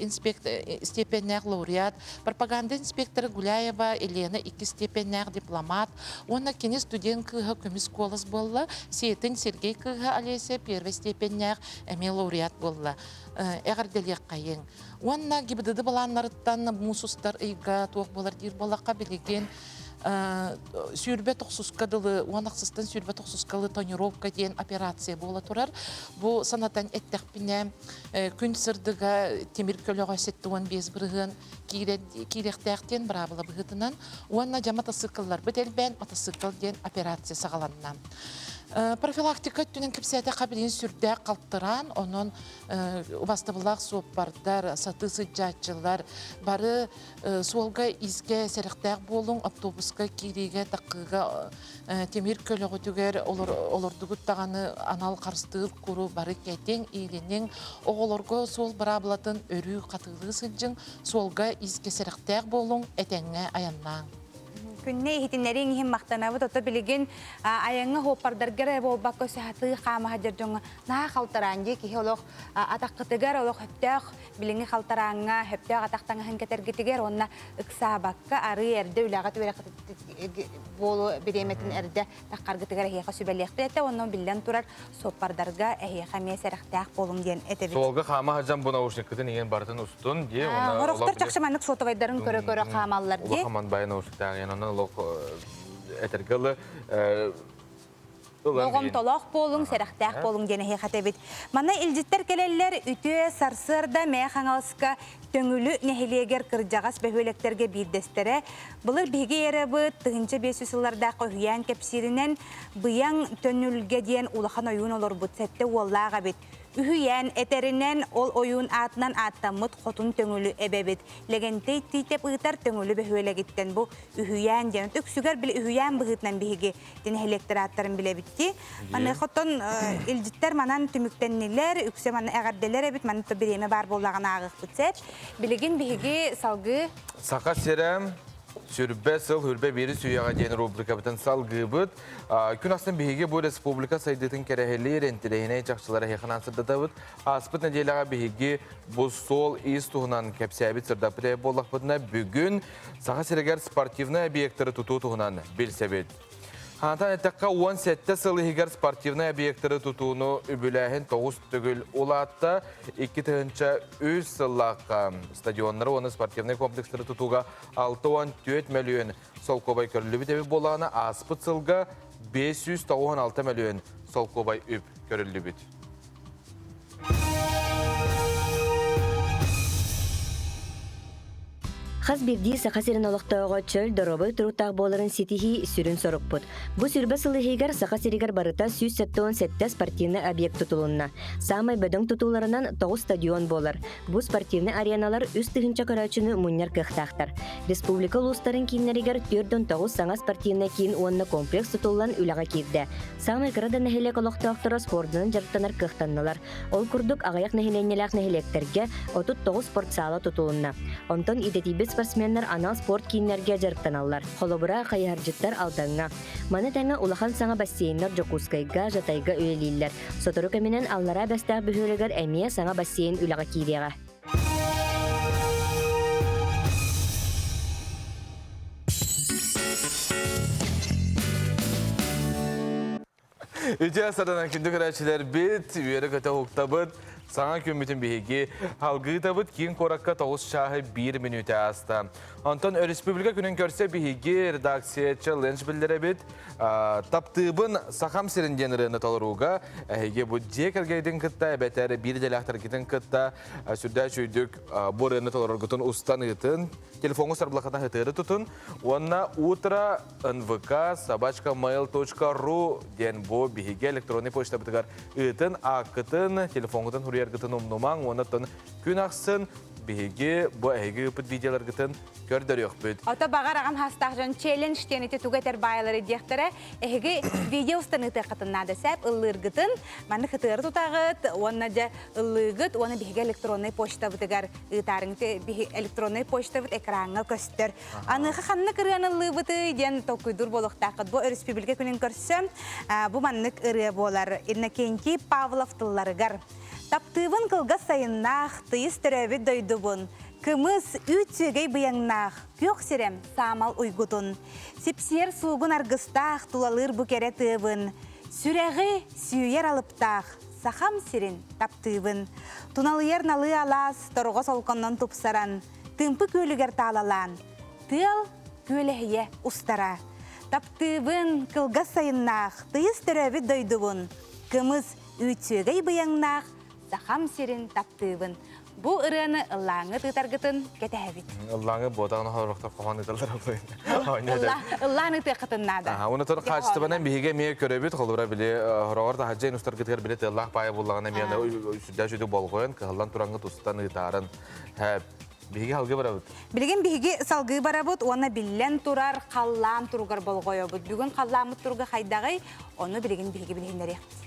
степеннээх лауреат, пропаганда инспектора Гуляева Елена икки степеннээх дипломат уонна кини студент кыыһа көмүс куолас буолла, Сиэтин Сергей кыыһа Олеся первой степеннээх эмиэ лауреат буолла. Эҕэрдэлиэххэйиҥ. Уонна ГИБДД былааннарыттан муус устар ыйга туох буолар диир буоллахха билигин сүүрбэ тохсуска дылы уон ахсыстан сүүрбэ тохсуска дылы тонировка диэн операция буола турар. Бу санатан эттэхпинэ, күн сырдыга тимир көлөҕө 75 бырыһыан киириэхтээх диэн быраабыла быһыытынан уонна дьэ матасыыкылларбыт элбээн матасыыкыл диэн операция саҕаланна. Профилактика өттүнэн кэпсээтэххэ билигин сүрдээх халтыраан, онон убастабыллаах суоппардар, сатыы сылдьааччылар бары суолга иискэ сэрэхтээх буолуҥ, автобуска киириигэ, таккыыга тимир көлөҕүтүгэр олордугут даҕаны анал харыстыыр куру бары кэтиҥ, иилиниҥ, оҕолорго суол быраабылатын өрүү хатыылыы сылдьыҥ, суолга иискэ сэрэхтээх буолуҥ, этэҥҥэ айаннааҥ. Күннэ иһитиннэрииҥ иһин махтанабыт. Ото билигин айаҥҥа хуоппардарга эрэ буолбакка саһатыы хаама сылдьар дьоҥҥо наһаа халтараан дии киһи олох атаххытыгар олох сөптөөх билиҥҥи халтарааҥҥа сөптөөх атах таҥаһын кэтэргитигэр уонна ыксаабакка арыы эрдэ үлэҕит үөрэххит буолу бириэмэтин эрдэ таххаргытыгар эһиэхэ сүбэлиэхпит этэ уонна биллэн турар суоппардарга эһиэхэ эмиэ сэрэхтээх буолуҥ диэн этэбит. Суолга хаама сылдьан бу наушниккытын иҥэн барытын устун дии. Орохтор чахчы маннык сотовайдарын көрө-көрө хаамаллар дии. Улахан бай наушниктаах онон олох этэргэ ылы Болҕомтолоох буолуҥ, сэрэхтээх буолуҥ диэн эһиэхэ этэбит. Манна илдьиттэр кэлэллэр үтүө сарсыарда Мэйэ Хаҥаласка Төҥүлү нэһилиэгэр кырдьаҕас бөһүөлэктэргэ биирдэстэрэ. Былыр биһиги эрабыт 1500 сыллардаахха үһүйээн кэпсииринэн Быйаҥ Төнүлгэ диэн улахан ойуун олорбут сэттэ уоллаах эбит. Үһүйээн этэринэн ол ойуун аатынан ааттаммыт Хотун Төҥүлү эбэбит. Лэгэнтэй Тиитэп ыытар Төҥүлү бөһүөлэгиттэн бу үһүйээн диэн. Үксүгэр били үһүйээн быһыытынан биһиги нэһилиэктэр ааттарын билэбит дии. Маныаха оттон илдьиттэр манан түмүктэннилэр, үксэ манна эҕэрдэлэр эбит, манна то бириэмэ баар буоллаҕына ааҕыахпыт сөп. Билигин биһиги салгыы Саха сирэ сүрбэ сыл хүрбэ биирис үйэҕэ диэн рубрикабытын салгыыбыт. Күн ахсын биһиги бу республика сайдыытын кэрэһилиир интэриэһинэй чахчылары эһиэхэ сырдатабыт. Ааспыт нэдиэлэҕэ биһиги бу суол-иис туһунан кэпсээбит сырдаппыт эбит буоллахпытына, бүгүн Саха сиригэр спортивнай объектары тутуу туһунан билсэбит. Хаантан эттэххэ, 17 сыл иһигэр спортивнай объектары тутууну үбүлээһин 9 төгүл улаатта. 2003 сыллаахха стадионнары уонна спортивнай комплекстары тутууга 64 мөлүйүөн солкуобай көрүллүбүт эбит буоллаҕына, ааспыт сылга 596 мөлүйүөн солкуобай үп көрүллүбүт. Хас биирдии Саха сирин олохтооҕо чөл, доруобай туруктаах буоларын ситиһии сүрүн сорукпут. Бу сүрбэ сыл иһигэр Саха сиригэр барыта 177 спортивнай объект тутулунна. Саамай бөдөҥ тутууларынан 9 стадион буолар. Бу спортивнай ареналар 3000 көрөөччүнү мунньар кыахтаахтар. Республика улуустарын кииннэригэр 49 саҥа спортивнай киин уонна комплекс тутуллан үлэҕэ киирдэ. Саамай кыра да нэһилиэк олохтоохторо спордунан дьарыктанар кыахтаннылар. Ол курдук, аҕыйах нэһилиэнньэлээх нэһилиэктэргэ 39 спортсаала тутулунна. Онтон идэтийбит спортсменнар анал спорт кииннэргэ дьарыктаналлар. Холобура, хайыһардьыттар Алдаҥҥа. Маны тэҥэ улахан саҥа бассейннар Дьокуускайга, Жатайга үлэлииллэр. Сотору кэминэн Аллараа Бэстээх бөһүөлэгэр эмиэ саҥа бассейн үлэҕэ киириэҕэ. Үтүө саданан күндү көрөөччүлэрбит, үөрэ-көтө уһуктабыт, саҥа күммүтүн биһиги алгыытабыт киин куоракка 9 чааһы 1 мүнүүтэ ааста. Онтон өрөспүүбүлүкэ күнүн көрсө биһиги редакция челлендж биллэрэбит. Таптыыбын Сахам сирин диэн ырыаны толорууга эһиги бу дьиэ кэргэнитин кытта эбэтэр биир идэлээхтэргитин кытта сүрдээх үчүгдүк бу ырыаны толороргутун устан ыытын, телефоҥҥу сарбылахатан хытыары тутун уонна утро nvk собачка mail.ru диэн бу биһиги электронный почтабытыгар ыытын, ааккытын, телефоҥҥутун суруйаргытын умнумаҥ уонна күн ахсын биһиги бу эһиги ыыппыт видеоларгытын көрдөрүөхпүт. Ото баҕар аҕам хастаах дьон челлендж диэн ити тугу этэр баайалары диэхтэрэ. Эһиги видео устан ыытыаххытын наада сээп ыллыыргытын, маннык хытыары тутаҕыт уонна дьэ ыллыыгыт уонна биһиги электроннай почтабытыгар ыытаарыҥ. Биһи электроннай почтабыт экраҥҥа көстөр. Аныаха ханнык ырыаны ыллыыбытый диэн толкуйдуур буолуохтааххыт. Бу өрөспүүбүлүкэ күнүн көрсө бу маннык ырыа буолар. Иннокентий Павлов тылларыгар Таптыыбын кылгас сайыннаах, тыйыс төрөөбүт дойдубун, кымыс, үүт сүөгэй быйаҥнаах, күөх сирэм саамал уйгутун. Сипсиэр суугун аргыстаах, тулалыыр бу кэрэ тыабын, сүрэҕи сүүйэр алыптаах, сахам сирин таптыыбын. Туналыйар налыы алаас, торҕо солконнон тупсаран, тыымпы күөлүгэр таалалаан, тыал күөлэһийэ устара. Таптыыбын, кылгас сайыннаах, тыйыс төрөөбүт дойдубун, кымыс, үүт-сүөгэй быйаҥнаах Сахам сирин таптыыбын. Бу ырыаны ыллааҥҥыт ыытаргытын кэтэһэбит. Ыллааҥы буотаҕын хорохтор хоһоон ыыталлар Ыллаан ыытыаххытын наада. Уна тор хаачыстыбанан биһиги эмиэ көрөбүт, холобура били хороҕор таһырдьа устаргытыгар били тыаллаах паайа буллаҕына эмиэ сүрдээх үчүгэй болҕойон кыһаллан тураҥҥыт устан ыытаарын биһиги салгыы барабыт. Билигин биһиги салгыы барабыт уонна биллэн турар халлаан туругар болҕойобут. Бүгүн халлааммыт туруга хайдаҕый? Ону билигин биһиги билиһиннэриэхпит.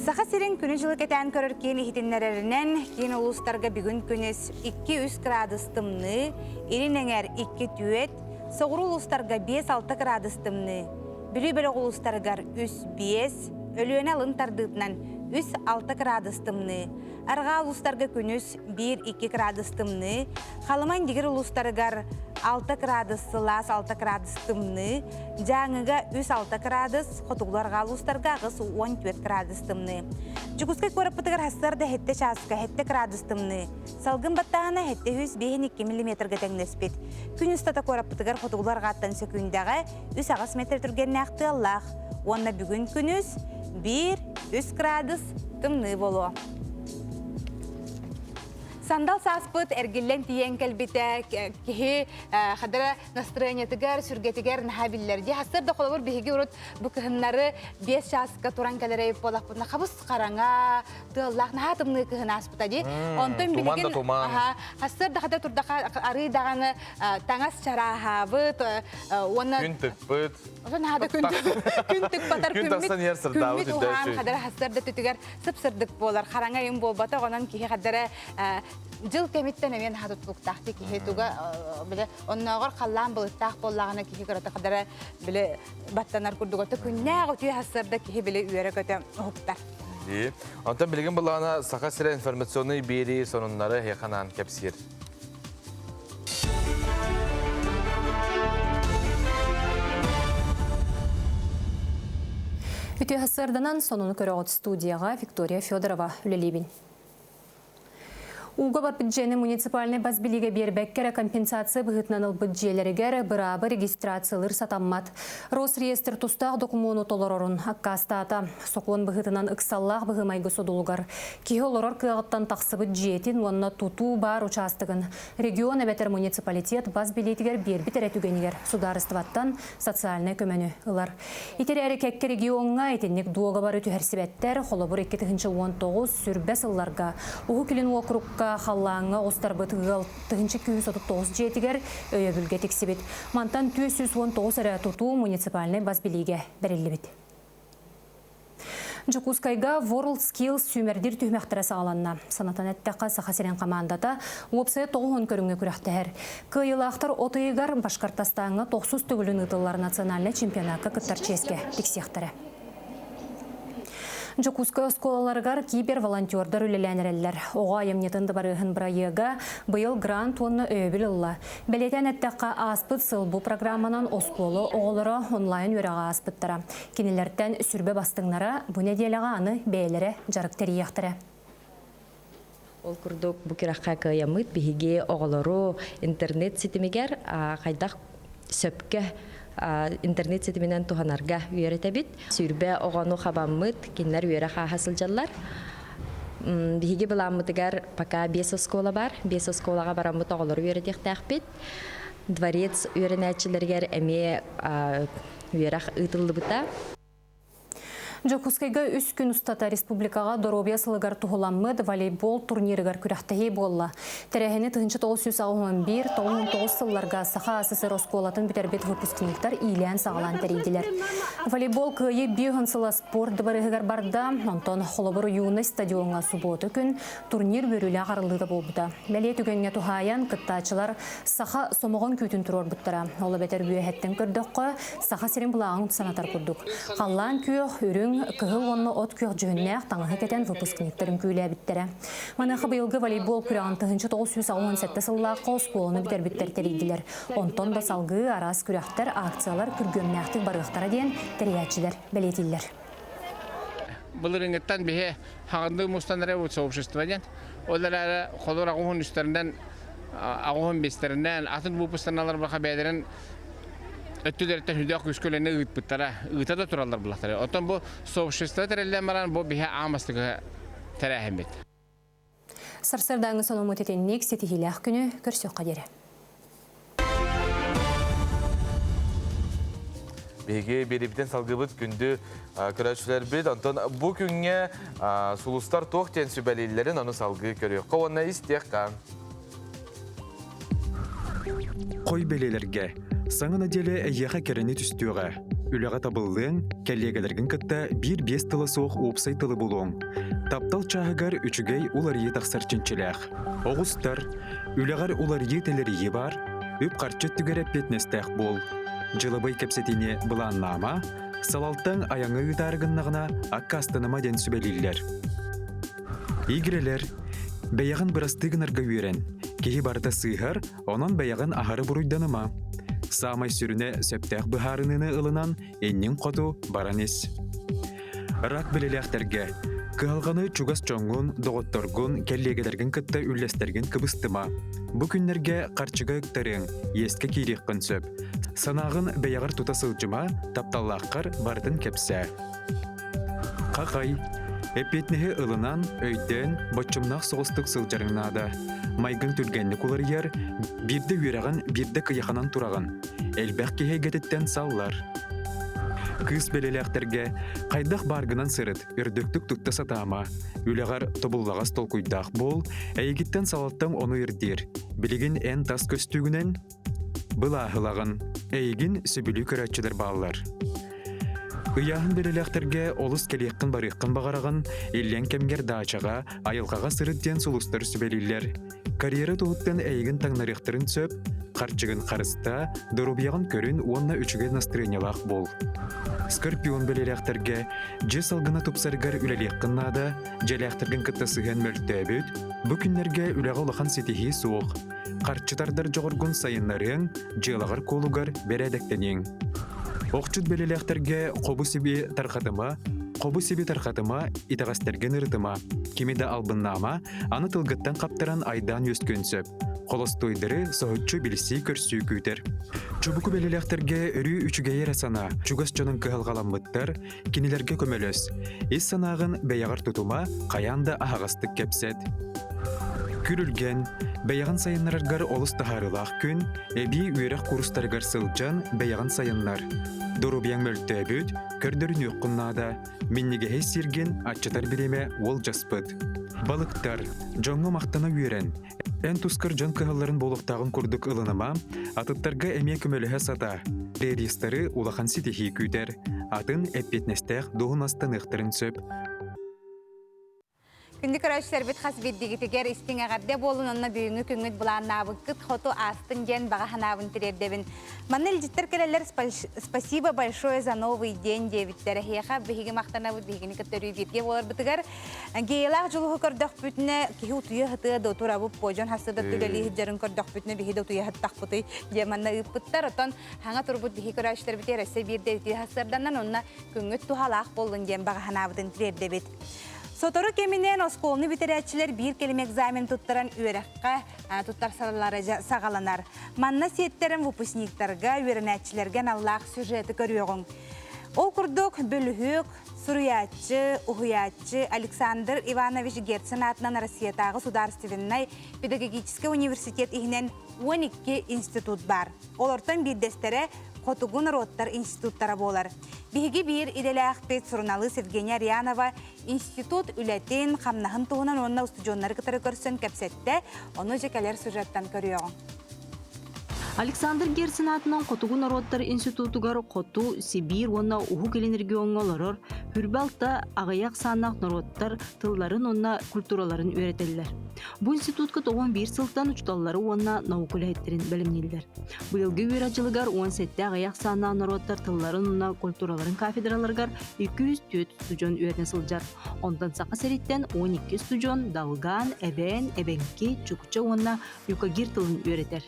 Саха сирин күнү-дьылы кэтээн көрөр киин иһитиннэрэринэн, киин улуустарга бүгүн күнүс 2-3 градус тымныы, илин эҥэр 2-4, соҕуруу улуустарга 5-6 градус тымныы, Бүлүү бөлөх улуустарыгар 3-5, Өлүөнэ алын тардыытынан 3-6 градус тымныы, арҕаа улуустарга күнүс 1-2 градус тымныы, Халыма-Индигир улуустарыгар 6 кыраадыс сылаас, 6 кыраадыс тымныы, Дьааҥыга 3-6 кыраадыс, хотугулар улуустарга 84 кыраадыс тымныы. Дьокуускай куораппытыгар сарсыарда 7 чааска 7 кыраадыс тымныы. Салгын баттааһына 752 миллиметрга тэҥнэспит. Күн устата куораппытыгар хотугулар арҕааттан сөкүүндэҕэ 3-8 метр түргэннээх тыаллаах. Уонна бүгүн күнүс 1-3 кыраадыс тымныы буолуо. Сандал сааспыт эргиллэн тиийэн кэлбитэ киһи хадара настроениетыгар, сүргэтигэр наһаа биллэр. Дии хастар да холобур биһиги урут бу кыһыннары 5 чааска туран кэлэрэй буолахпытына хабыс хараҥа, тыаллаах наһаа тымныы кыһын ааспыта дии. Онтон билигин хастар да хата турдаха арый даҕаны таҥас чарааһаабыт уонна күн тыкпыт. Ото наһаа да күн күн тыкпатар күммүт күммүт уһаан хадара хастар да түтүгэр сып-сырдык буолар, хараҥа ыйым буолбатах, онон киһи хадара дьыл кэмиттэн эмиэ наһаа тутулуктаах киһи туга биле оннооҕор халлаан былыттаах буоллаҕына киһи кырата хадара биле баттанар курдук ото күннээх үтүө хасырда киһи биле үөрэ-көтө уһуктар. Онтон билигин былаана Саха сирэ информационный биэрии сонуннары эһиэхэ кэпсиир. Үтүө сарсыарданан сонуну көрөҕүт студияҕа Виктория Федорова үлэлиибин. Ууга барбыт дьиэни муниципальнай бас билиигэ биэрбэккэ эрэ компенсация быһыытынан ылбыт дьиэлэригэр быраабы регистрациялыыр сатаммат. Росреестр тустаах докумуону толорорун аккаастаата. Сокуон быһыытынан ыксаллаах быһыы-майгы содулугар киһи олорор кыаҕыттан тахсыбыт дьиэтин уонна тутуу баар учаастагын регион эбэтэр муниципалитет бас билиитигэр биэрбит эрэ түгэнигэр судаарыстыбаттан социальнай көмөнү ылар. Ити эрээри кэккэ региоҥҥа итинник дуогабары түһэрсибэттэр, холобур 2019 сүрбэ сылларга Уһук Илин уокурукка халлааҥҥа оҕустарбыт ыал 1239 дьиэтигэр өйөбүлгэ тиксибит. Мантан 419 эрэ тутуу муниципальнай бас билиигэ бэриллибит. Дьокуускайга World Skills сүүмэрдиир түһүмэхтэрэ саҕаланна. Санатан эттэххэ, Саха сирин хамаандата уопсайа 90 көрүҥҥэ күрэхтэһэр. Кыайыылаахтар от ыйыгар Башкортостаҥҥа тохсус төгүлүн ыытыллар национальнай чемпионакка кыттар чиэскэ тиксиэхтэрэ. Дьокуускай оскуолаларыгар кибер-волонтердар үлэлээн эрэллэр. Оҕо айымньытын дыбарыаһын бырайыага быйыл грант уонна өйөбүл ылла. Бэлиэтээн эттэххэ, ааспыт сыл бу программанан оскуола оҕолоро онлайн үөрэҕи ааспыттара. Кинилэртэн сүрбэ бастыҥнара бу нэдиэлэҕэ аны бэйэлэрэ дьарык тэрийиэхтэрэ. Ол курдук бу күрэххэ кыайаммыт биһиги оҕолору интернет ситимигэр хайдах сөпкө интернет ситиминэн туһанарга үөрэтэбит. Сүүрбэ оҕону хабаммыт, кинилэр үөрэх ааһа сылдьаллар. Биһиги былааммытыгар пока биэс оскуола бар. Биэс оскуолаҕа бараммыт оҕолору үөрэтиэхтээхпит. Дворец үөрэнээччилэригэр эмиэ үөрэх ыытыллыбыта. Дьокуускайга үс күн устата республикаҕа доруобуйа сылыгар туһуламмыт волейбол турнирыгар күрэхтэһии буолла. Тэрээһини 1981-99 сылларга Саха СССР оскуолатын бүтэрбит выпускниктар иилээн-саҕалаан тэрийдилэр. Волейбол кыайыы биир сыла спорт дыбарыһыгар барда, онтон холобур Юность стадиоҥҥа субуота күн турнир үөрүүлээх арыллыыта буолбута. Бэлиэ түгэҥҥэ туһаайан кыттааччылар саха сомоҕон күүтүн туруорбуттара. Ол эбэтэр үөһэттэн көрдөххө, Саха сирин былааҕын санатар курдук. Халлаан күөх, үрүҥ, кыһыл уонна от күөх дьүһүннээх таҥаһы кэтэн выпускниктар үҥкүүлээбиттэрэ. Маныаха быйылгы волейбол күрэҕин 1987 сыллаахха оскуоланы бүтэрбиттэр тэрийдилэр. Онтон да салгыы араас күрэхтэр, акциялар күргүөмнээхтик барыахтара диэн тэрийээччилэр бэлиэтииллэр. Былырыыҥҥыттан биһи хаҕындыы мустан эрэ сообщество диэн. Ол эрээри холор аҕуһун үстэринэн аҕуһун биэстэринэн атын выпускниктар баха бэйэлэрин өттүлэриттэн сүрдээх күүскэ үлэни ыытпыттара, ыыта да тураллар булахтара. Оттон бу сообщество тэриллэн баран бу биһи аан бастакы тэрээһиммит. Сарсыардааҥҥы сонуммут итинник ситиһиилээх күнү көрсүөххэ диэри. Биһиги биэрибитин салгыбыт күндү көрөөччүлэрбит. Онтон бу күҥҥэ сулустар туох диэн сүбэлииллэрин ону салгыы көрүөххэ уонна истиэххэ. Хой бэлиэлэргэ саҥа нэдиэлэ эйиэхэ кэрэни түстүөҕэ. Үлэҕэ табыллыаҥ, кэллиэгэлэргин кытта биир-биэс тыла суох уопсай тылы булуоҥ. Таптал чааһыгар үчүгэй уларыйыы тахсар чинчилээх. Оҕустар, үлэҕэр уларыйыы-тэлэрийии баар, үп-харчы өттүгэр эппиэтинэстээх буол. Дьылабый кэпсэтиини былааннаама, салалтаҥ айаҥҥа ыытаары гыннаҕына аккаастаныма диэн сүбэлииллэр. Игирэлэр, бэйэҕин бырастыы гынарга үөрэн. Киһи барыта сыыһар, онон бэйэҕин аһары буруйданыма. Саамай сүрүнэ сөптөөх быһаарыныыны ылынан, инниҥ хоту баран ис. Рак билэлээхтэргэ кыһалҕаны чугас дьоҥҥун, доҕотторгун, кэллиэгэлэргин кытта үллэстэргин кыбыстыма. Бу күннэргэ харчыга ыктарыаҥ, иэскэ киириэххин сөп. Санааҕын бэйэҕэр тута сылдьыма, тапталлааххар барытын кэпсээ. Хахай, эппиэтинэһи ылынан, өйдөөн, боччумнаах соҕустук сылдьарыҥ наада. Майгын түргэнник уларыйар, биирдэ үөрэҕин, биирдэ кыйаханан тураҕын. Элбэх киһи эйгэтиттэн саллар. Кыыс бэлэлээхтэргэ хайдах бааргынан сырыт, үрдүктүк тутта сатаама. Үлэҕэр тобуллаҕас толкуйдаах буол, эйигиттэн салалтаҥ ону ирдиир. Билигин эн тас көстүүгүнэн Былааһылаҕын, эйигин сөбүлүү көрөөччүлэр бааллар. Ыйааһын бэлэлээхтэргэ олус кэлиэххин-барыаххын баҕараҕын, иллэҥ кэмҥэр даачаҕа, айылҕаҕа сырыт диэн сулустар сүбэлииллэр. Карьера туһуттан эйигин таҥнарыахтарын сөп, харчыгын харыстаа, доруобуйаҕын көрүн уонна үчүгэй настырыанньалаах буол. Скорпион бэлэлээхтэргэ дьиэ салгына тупсарыгар үлэлиэххин наада, дьиэлээхтэргин кытта сыһыан мөлтөөбүт, бу күннэргэ үлэҕэ улахан ситиһии суох. Харчы тардар дьоҕургун сайыннарыаҥ, дьыалаҕар куолугар бэрээдэктэниэҥ. Охчут бэлэлээхтэргэ хобу-сиби тарҕатыма, хобу-сиби тарҕатыма, итэҕэстэргин ырытыма, кими да албыннаама, аны тылгыттан хаптаран айдаан үөскүөн сөп. Холостуойдары соһуччу билсии-көрсүү күүтэр. Чубуку бэлэлээхтэргэ өрүү үчүгэйи эрэ санаа, чугас дьонуҥ кыһалҕаламмыттар, кинилэргэ көмөлөс. Ис санааҕын бэйэҕэр тутума, хайаан да аһаҕастык кэпсэт. Күрүлгэн, бэйэҕин сайыннараргар олус таһаарыылаах күн, эбии үөрэх курстарыгар сылдьан бэйэҕин сайыннар. Доруобуйаҥ мөлтөөбүт, көрдөрүнүөххүн наада, минньигэһи сиргин аччатар бириэмэ уолдьаспыт. Балыктар, дьоҥҥо махтана үөрэн, Эн тускар дьон кыһалларын буолуохтааҕын курдук ылыныма, атыттарга эмиэ көмөлөһө сатаа. Реалистары улахан ситиһии күүтэр, атын эппиэтинэстээх дуоһунастаныахтарын сөп. Күндү көрөөччүлэрбит хас биирдигитигэр истиҥ эҕэрдэ буолун онно бүгүҥҥү күҥҥүт былааннаабыккыт хоту аастын диэн баҕа санаабын тириэрдэбин. Манна илдьиттэр кэлэллэр спасибо большое за новый день диэбиттэр. Эһиэхэ биһиги махтанабыт биһигини кытта өрүү бииргэ буоларбытыгар. Геялаах дьулуһу көрдөхпүтүнэ киһи утуйа сытыа да турабыт буо дьон хаста да үлэлии сылдьарын көрдөхпүтүнэ биһи да утуйа сыттахпытый диэн манна ыыппыттар. Оттон хаҥа турбут биһи көрөөччүлэрбитигэр өссө биирдэ үтүө сарсыарданан онно күҥҥүт туһалаах буоллун диэн баҕа санаабытын тириэрдэбит. Сотору кэминэн оскуоланы бүтэрээччилэр биир кэлим экзамен туттаран үөрэххэ туттарсаллара саҕаланар. Манна сиэттэрэн выпускниктарга, үөрэнээччилэргэ аналлаах сюжеты көрүөҕүҥ. Ол курдук, бөлүһүөк, суруйааччы, уһуйааччы Александр Иванович Герцен аатынан Россиятааҕы судаарыстыбаннай педагогическай университет иһинэн 12 институт баар. Олортон биирдэстэрэ Хотугу норуоттар институттара буолар. Биһиги биир идэлээхпит суруналыыс Евгения Арианова институт үлэтин, хамнаһын туһунан уонна устудьуоннары кытары көрсөн кэпсэттэ. Ону дьэ кэлэр сюжеттан көрүөҕүҥ. Александр Герцен аатынан Хотугу норуоттар институтугар Хоту, Сибиир уонна Уһук Илин региоҥҥа олорор хүрбэ алта аҕыйах сааннаах норуоттар тылларын уонна культураларын үөрэтэллэр. Бу институтка 91 сылтан учууталлары уонна наука үлэһиттэрин бэлэмнииллэр. Быйылгы үөрэх дьылыгар 17 аҕыйах сааннаах норуоттар тылларын уонна культураларын кафедраларыгар 204 устудьуон үөрэнэ сылдьар. Онтон Саха сириттэн 12 устудьуон Далгаан, Эбээн, Эбэҥки, Чукча уонна юкагир тылын үөрэтэр.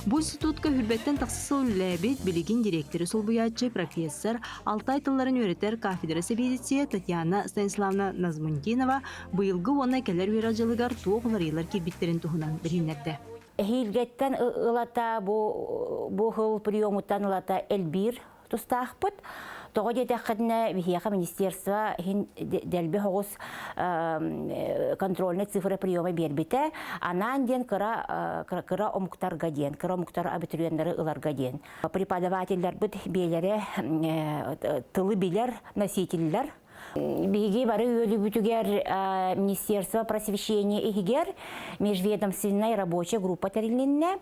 Бу институтка хүрбэттэн тахса сыл үлэлээбит билигин дириэктэри солбуйааччы профессор, Алтай тылларын үөрэтэр кафедра сэбиэдиссийэ Татьяна Станиславна Назмунтинова быйылгы уонна кэлэр үөрэх дьылыгар туох уларыйыылар киирбиттэрин туһунан билиһиннэрдэ. Эһиилгэттэн ылата бу бу сыл приемуттан ылата элбиир тустаахпыт. Тоҕо диэтэххитинэ, биһиэхэ министерство иһин дэлби соҕус контрольный цифра приема биэрбитэ. Анаан диэн кыра кыра омуктарга диэн, кыра омуктар абитуриеннары ыларга диэн. Преподавателлэрбит биэлэрэ тылы билэр носителлэр Биһиги бары үөлүбүтүгэр Министерство просвещения иһигэр межведомственная рабочая группа тэрилиннэ.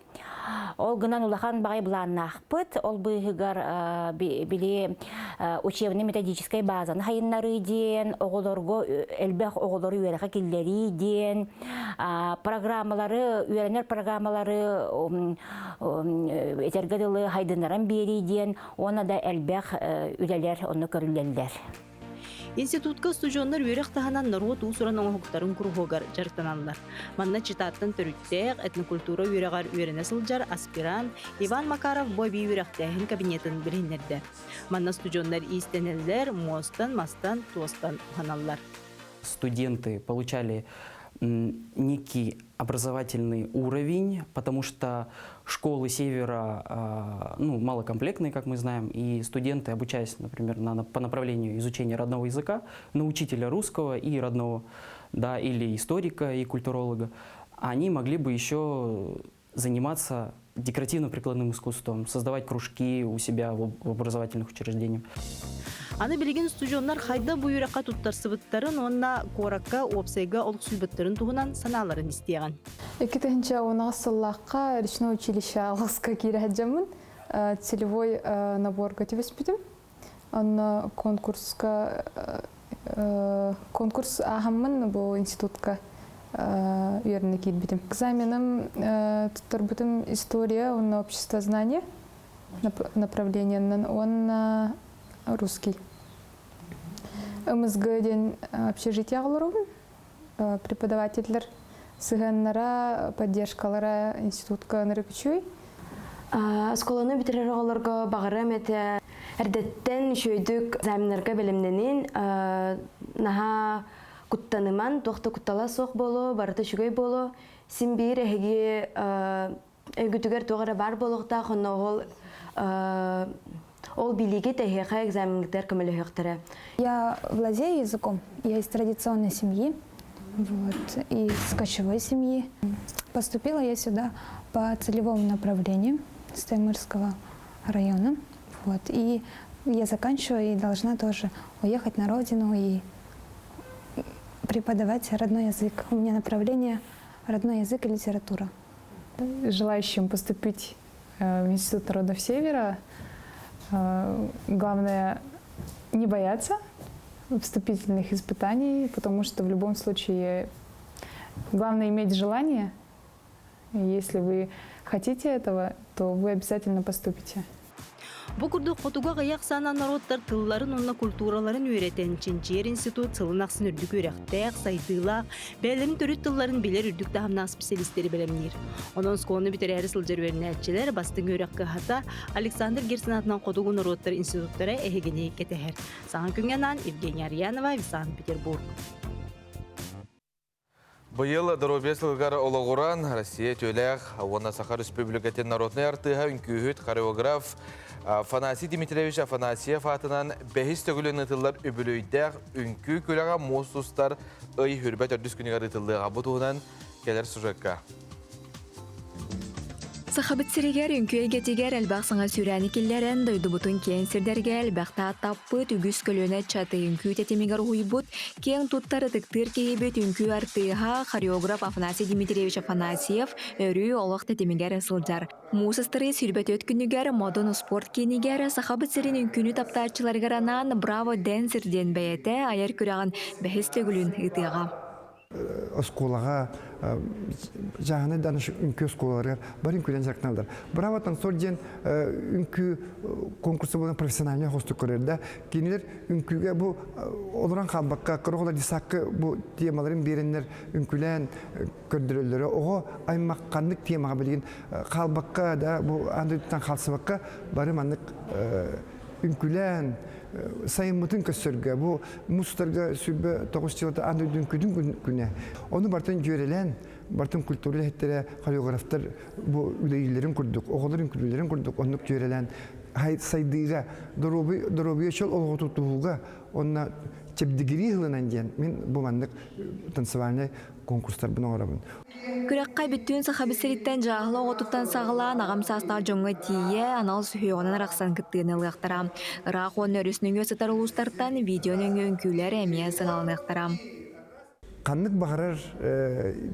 Ол гынан улахан баҕай былааннаахпыт. Ол быыһыгар били учебно-методическай базаны хайыннарыы диэн, оҕолорго элбэх оҕолору үөрэхэ киллэрии диэн, программалары, үөрэнэр программалары этэргэ дылы хайдыннаран биэрии диэн уонна да элбэх үлэлэр онно көрүллэллэр. Институтка устудьуоннар үөрэх таһынан норуот уус-уран оҥоһуктарын куруһуогар дьарыктаналлар. Манна Читаттан төрүттээх этнокультура үөрэҕэр үөрэнэ сылдьар аспирант Иван Макаров бу эбии үөрэхтээһин кабинетын билиһиннэрдэ. Манна устудьуоннар иистэнэллэр, муостан, мастан, туостан уһаналлар. Студенты получали некий образовательный уровень, потому что школы Севера ну, малокомплектные, как мы знаем, и студенты, обучаясь, например, по направлению изучения родного языка, на учителя русского и родного, да, или историка и культуролога, они могли бы еще заниматься декоративно-прикладным искусством, создавать кружки у себя в образовательных учреждениях. Аны билигин устудьуоннар хайда бу үөрэххэ туттарсыбыттарын уонна куоракка уопсайга олохсуйбуттарын туһунан санааларын истиэҕин. 2010 сыллаахха речное училище алғыска киирэ сылдьаммын целевой наборга түбэспитим. Онно конкурска конкурс ааһаммын бу институтка үөрэнэ киирбитим. Экзаменым туттарбытым история уонна обществознание направлениеннан уонна русский. МСГ диэн общежитие олоробун. Преподавательлэр сыһыаннара, поддержкалара институтка ынырык үчүгэй. Оскуоланы бүтэрэр оҕолорго баҕарыам этэ эрдэттэн үчүгэйдик экзаменнарга бэлэмнэнин, наһаа куттаныман, туох да куттала суох буолуо, барыта үчүгэй буолуо. Син биир эһиги өйгүтүгэр туох эрэ баар буолуохтаах, онно ол ол билиги эһиэхэ экзамеҥҥытыгар көмөлөһүөхтэрэ. Я владею языком, я из традиционной семьи, вот, из кочевой семьи. Поступила я сюда по целевому направлению с Таймырского района. Вот, и я заканчиваю и должна тоже уехать на родину и преподавать родной язык. У меня направление родной язык и литература. Желающим поступить в Институт народов Севера главное не бояться вступительных испытаний, потому что в любом случае главное иметь желание. Если вы хотите этого, то вы обязательно поступите. Бу курдук хотугу аҕыйах саана норуоттар тылларын уонна культураларын үөрэтэн чинчийэр институт сылын ахсын үрдүк үөрэхтээх, сайдыылаах, бэйэлэрин төрүт тылларын билэр үрдүк таһымнаах специалистэри бэлэмниир. Онон оскуоланы бүтэрээри сылдьар үөрэнээччилэр бастыҥ үөрэх кыһата Александр Герцен аатынан Хотугу норуоттар институттара эһигини кэтэһэр. Саҥа күҥҥэ анаан Евгения Арьянова, Санкт-Петербург. Быйыл доруобуйа сылыгар олоҕуран Россия үтүөлээх уонна Саха Республикатын народнай артыыһа, үҥкүүһүт, хореограф Афанасий Дмитриевич Афанасьев аатынан бэһис төгүлүн ыытыллар үбүлүөйдээх үҥкүү күрэҕэ муус устар ый хүрбэ төрдүс күнүгэр ыытыллыаҕа. Бу туһунан кэлэр сюжекка. Сахабыт сиригэр үҥкүү эйгэтигэр элбэх саҥа сүүрээни киллэрэн, дойдубутун киэҥ сирдэргэ элбэх тааттаппыт, үгүс көлүөнэ ыччаты үҥкүү тэтимигэр уһуйбут, киэҥ туттар ытыктыыр киһибит үҥкүү артыыһа, хореограф Афанасий Дмитриевич Афанасьев өрүү олох тэтимигэр сылдьар. Муус ыстарыы 24 күнүгэр Модун успуорт киинигэр Сахабыт сирин үҥкүүнү таптааччыларыгар анаан Браво Дэнсер диэн бэйэтэ айар күрэҕин бэһис төгүлүн ыытыаҕа. Оскуолаҕа жаһаны дан үҥкүү оскуолаларыгар бары үҥкүүнэн дьарыктаналлар. Браво танцор диэн үҥкүү конкурса буолан профессиональный хостук көрөр да. Кинилэр үҥкүүгэ бу олорон хаалбакка, кыра оҕолор десакка бу темаларын биэрэннэр үҥкүүлээн көрдөрөллөрө. Оҕо аймах ханнык темаҕа билигин хаалбакка да бу аан дойдуттан хаалсыбакка бары маннык үҥкүүлээн сайыммытын көрсөргө бу мустарга 29 дьылата аан дойду үҥкүүтүн күнэ. Ону бартын дьүөрэлээн, бартын культура үлэһиттэрэ, хореографтар бу үлэлииллэрин курдук, оҕолор үҥкүүлүүллэрин курдук оннук дьүөрэлээн сайдыыга, доруобуйа чөл олоҕу тутуһууга уонна чэбдигирии сылынан диэн мин бу маннык танцевальнай конкурстарбын оҥоробун. Күрэххэ бүттүүн Сахабыт сириттэн дьааһыла оҕотуттан саҕалаан аҕам саастаах дьоҥҥо тиийэ анал сүһүөҕүнэн арахсан кыттыыны ылыахтара. Ыраах уонна өрүс нөҥүө сытар улуустартан видео нөҥүө үҥкүүлэр эмиэ сыҥаланыахтара. Ханнык баҕарар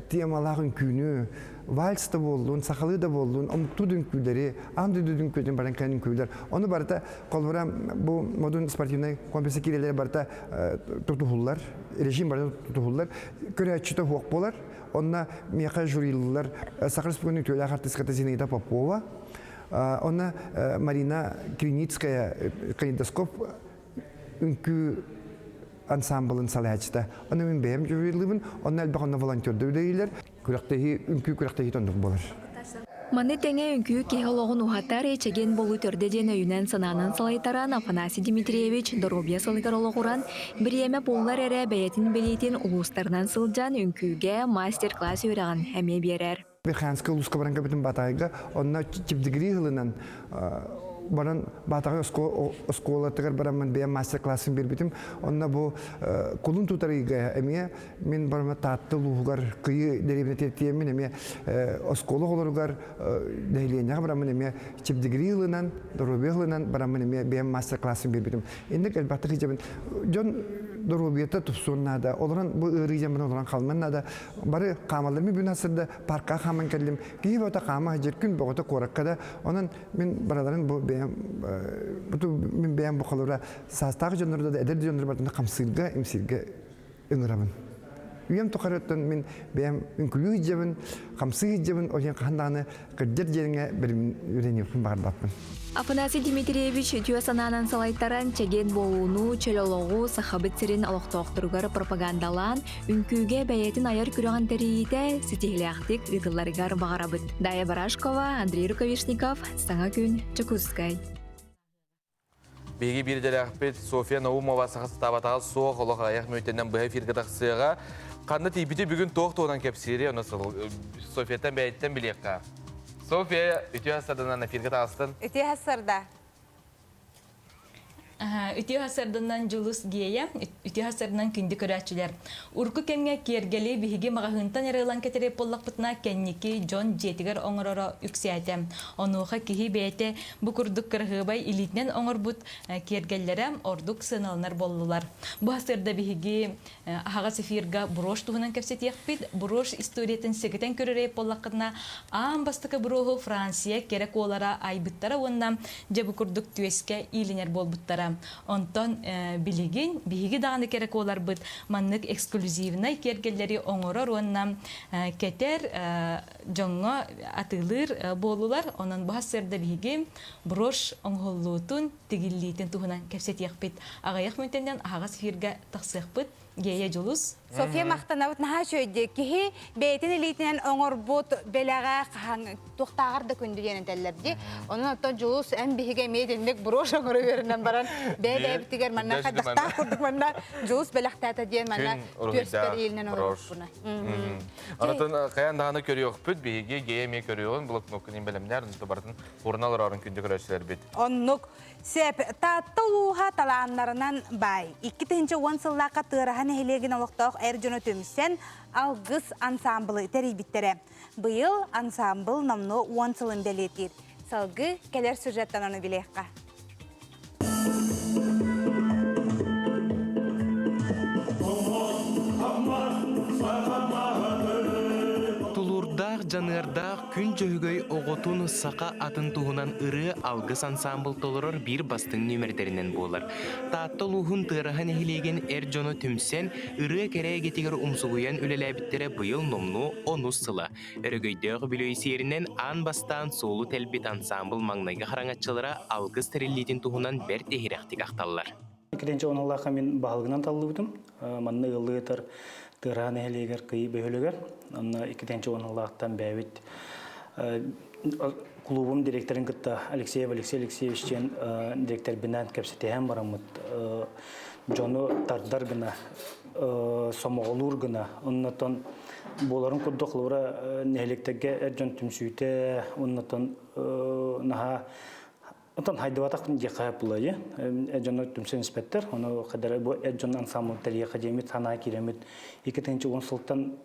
темалаах үҥкүүнү, вальс да буоллун, сахалыы да буоллун, омуктуу да үҥкүүлэри, аан дойду үҥкүүтүн баран кэлэн үҥкүүлэр. Ону барыта холобура бу модун спортивнай комплекса киирэллэрэ барыта тутуһуллар, режим барыта тутуһуллар. Көрөөччүтэ суох буолар. Онно миэхэ жюрилылар Саха Республикатын үтүөлээх артыыската Зинаида Попова, онно Марина Криницкая калейдоскоп үҥкүү ансамблын салайааччыта. Ону мин бэйэм жюрилыыбын, онно элбэх онно волонтердар үлэлииллэр. Күрэхтэһии, үҥкүү күрэхтэһиитэ оннук буолар. Маны тэҥэ үҥкүү киһи олоҕун уһатар, чэгиэн буолуу төрдө диэн өйүнэн-санаанан салайтаран Афанасий Дмитриевич доруобуйа сылыгар олоҕуран, бириэмэ буллар эрэ бэйэтин билиитин улуустарынан сылдьан үҥкүүгэ мастер-класс үөрэҕин эмиэ биэрэр. Верхоянскай улууска баран кэлбитим Батаайга, онно чэбдигирии ылынан баран Баатаҕай оскуолатыгар бараммын бэйэм мастер-классын биэрбитим. Онно бу кулун тутар ыйга эмиэ мин барама Таатта улууһугар Кыйы дэриэбинэтигэр тиийэммин эмиэ оскуола оҕолоругар нэһилиэнньэҕэ бараммын эмиэ чэбдигирии ылынан, доруобуйа ылынан бараммын эмиэ бэйэм мастер-классын биэрбитим. Инник элбэхтик сылдьабын. Дьон доруобуйата тупсуон наада. Олорон бу ыарыы дьаммын олорон халман наада. Бары хаамаллар мин бүгүн сырда парка хааман кэллим. Киһи бөҕөтө хаама сылдьар, күн бөҕөтө куоракка да. Онон мин бараларын бу бэйэм мин бэйэм бу холобура саастаах дьоннору да эдэр дьоннору барытын хамсыырга, имсииргэ ыҥырабын. Үйэм тухарыттан мин бэйэм үҥкүлүү сылдьабын, хамсыы сылдьабын, ол иһин хаһан даҕаны кырдьар диэҥҥэ үөрэниэхпин баҕарбаппын. Афанасий Дмитриевич үтүө санаанан салайтаран, чэгиэн буолууну, чөл олоҕу Сахабыт сирин олохтоохторугар пропагандалаан, үҥкүүгэ бэйэтин айар күрэҕин тэрийиитэ ситиһилээхтик ыытылларыгар баҕарабыт. Дая Барашкова, Андрей Рукавишников, Саҥа күн, Дьокуускай. Биһиги биир идэлээхпит Софья Наумова саха сатаабатаҕа суох олох аҕыйах мүнүүтэнэн быһа эфиргэ тахсыаҕа. Ханна тиийбити бүгүн туох туһунан кэпсиири, ону Софьяттан бэйэттэн билиэххэ. Софья, үтүө сарданан эфиргэ таҕыстын. Үтүө сарда. Үтүө сарданан Дьулус Гея, үтүө сарданан күндү көрөөччүлэр. Урку кэмҥэ киэргэли биһиги маҕаһыынтан эрэ ылан кэтэрэ буоллахпытына кэнники дьон дьиэтигэр оҥороро үксээтэ. Онуоха киһи бэйэтэ Бу курдук кыраһыабай илиитинэн оҥорбут киэргэллэрэ ордук сыаналанар буоллулар. Бу сырда биһиги аһаҕас эфирга брошь туһунан кэпсэтиэхпит. Брошь историятын сэгэтэн көрөрөйүп буоллаххытына, аан бастакы броһу Франция кэрэ куолара айбыттара уонна дьэ бу курдук түөскэ иилинэр буолбуттара. Онтон билигин биһиги даҕаны кэрэ куоларбыт маннык эксклюзивнай киэргэллэри оҥорор уонна кэтэр дьоҥҥо атыылыыр буоллулар. Онон бу сарсыарда биһиги брошь оҥоһуллуутун, тигиллиитин туһунан кэпсэтиэхпит. Аҕыйах мүнүүтэнэн аһаҕас эфиргэ тахсыахпыт. Гея Дьулус. Софья махтанабыт наһаа үчүгэйдик. Киһи бэйэтин илиитинэн оҥорбут бэлэҕэ хаһан туохтааҕар да күндү диэн этэллэр дии. Онон оттон Дьулус эн биһиги эмиэ итинник брошь оҥоро үөрэнэн баран бэйэ-бэйэбитигэр манна хайдахтаах курдук манна Дьулус бэлэхтээтэ диэн манна түөстэр иилинэн олоробуппуна. Онотон хайаан даҕаны көрүөхпүт, биһиги гея эмиэ көрүөҕүн, блокноккун бэлэмнээр, онто барытын урна олорорун күндү көрөөччүлэрбит. Оннук. Сөп. Таатта улууһа талааннарынан баай. 2010 сыллаахха Тыараһа нэһилиэгин олохтоох эр дьоно түмсэн Алгыс ансаамбылы тэрийбиттэрэ. Быйыл ансаамбыл номнуо уон сылын бэлиэтиир. Салгыы кэлэр сюжеттан ону билиэххэ. Тулуурдаах, дьаныардаах күн дьөһөгөй оҕотун саха атын туһунан ырыа алгыс ансаамбыл толорор биир бастыҥ нүөмэрдэринэн буолар. Таатта улууһун Тыараһа нэһилиэгин эр дьоно түмсэн, ырыа кэрэ эйгэтигэр умсугуйан үлэлээбиттэрэ быйыл номнуо онус сыла. Өрөгөйдөөх үбүлүөй сиэринэн аан бастаан суолу тэлбит ансаамбыл маҥнайгы хараҥаччылара алгыс тэриллиитин туһунан бэрт иһирэхтик ахталлар. Иккитинчи онулаахха мин баһылыгынан таллыбытым. Манна ыаллыы ытар Тыараһа нэһилиэгэр Кыйы бөһүөлэгэр. Онно иккитинчи онулаахтан бэйэбит клубум директорын кытта Алексеев Алексей Алексеевич диэн директорбинэн кэпсэтиһэн бараммыт дьону тардар гына, сомоҕолуур гына, оннотон буоларын курдук холобура нэһилиэктэргэ эр дьон түмсүүтэ, оннотон наһаа Онтон хайдыбатах диэххэ булайы. Эр дьоннор түмсэн испэттэр. Ону кадары бу эр дьон ансамбль тэрийиэхэ диэммит санаа киирэммит 2010 сылтан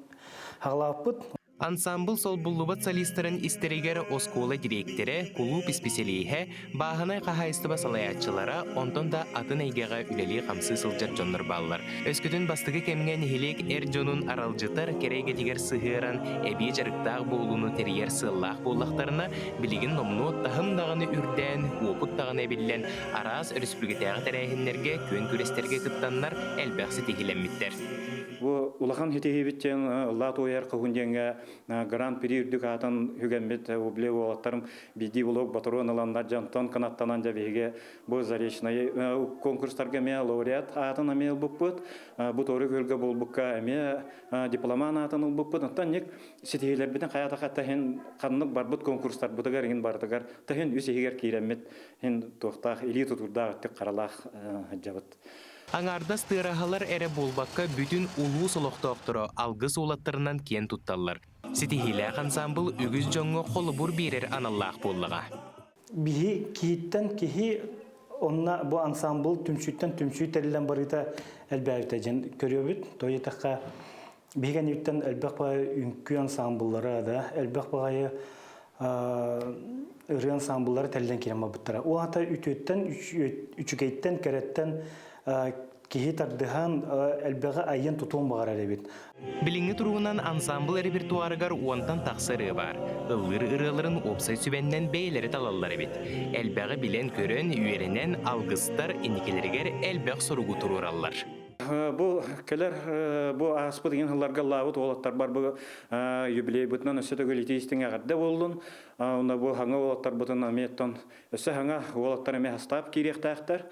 хаҕалаабыппыт. Ансаамбыл солбуллубат солистарын истэригэр оскуола дириэктэрэ, кулууп исписэлииһэ, бааһынай хаһаайыстыба салайааччылара, онтон да атын эйгэҕэ үлэлии-хамсыы сылдьар дьоннор бааллар. Өскөтүн бастакы кэмҥэ нэһилиэк эр дьонун аралдьытар кэрэ эйгэтигэр сыһыаран, эбии дьарыктаах буолууну тэрийэр сыаллаах буоллахтарына, билигин номнуо таһым даҕаны үрдээн, уопут даҕаны эбиллэн, араас өрөспүүбүлүкэтээҕи тэрээһиннэргэ, күөн күрэстэргэ кыттаннар элбэх ситиһиилэммиттэр. Бу улахан хитиһибит диэн ыллаа туойар кыһун диэҥҥэ гран-при үрдүк аатын үгэммит били уолаттарым биирдии блок ботуруон ыланнар дьонтон кынаттанан дьэ биһиги бу Заречнай конкурстарга эмиэ лауреат аатын эмиэ ылбыппыт. Бу Торы күөлгэ буолбукка эмиэ дипломан аатын ылбыппыт. Оттон ник ситиһиилэрбитин хайаатаха таһын ханнык барбыт конкурстарбытыгар иҥин барытыгар таһын үс иһигэр киирэммит иһин туохтаах илии тутуурдаах өттүк харалаах сылдьабыт. Аҥаардас тыараһалар эрэ буолбакка бүтүн улуус олохтоохторо алгыс уолаттарынан киэн тутталлар. Ситиһиилээх ансаамбыл үгүс дьоҥҥо холобур биэрэр аналлаах буоллаҕа. Биһи киһиттэн киһи онно бу ансаамбыл түмсүүттэн түмсүү тэриллэн барыыта элбээбитэ дьэн көрүөбүт. То диэтэххэ биһиги кэнниттэн элбэх баҕайы үҥкүү ансаамбыллара да, элбэх баҕайы ырыа ансаамбыллара тэриллэн киирэн барбыттара. Ол аата үтүөттэн, үчүгэйтэн, кэрэттэн киһи тардыһан элбэҕи айан тутуон баҕарар эбит. Билиҥҥи туругунан ансаамбыл репертуарыгар уонтан тахса ырыа баар. Ыллыыр ырыаларын уопсай сүбэннэн бэйэлэрэ талаллар эбит. Элбэҕи билэн-көрөн, үөрэнэн, алгыстар инникилэригэр элбэх соругу туруораллар. Бу кэлэр бу ааспыт иҥин сылларга ыллаабыт уолаттарбар бу юбилейбытынан өссө төгүл итии-истиҥ эҕэрдэ буоллун. Уонна бу хаҥа уолаттарбытын эмиэ өссө хаҥа уолаттар эмиэ хастаап киириэхтээхтэр.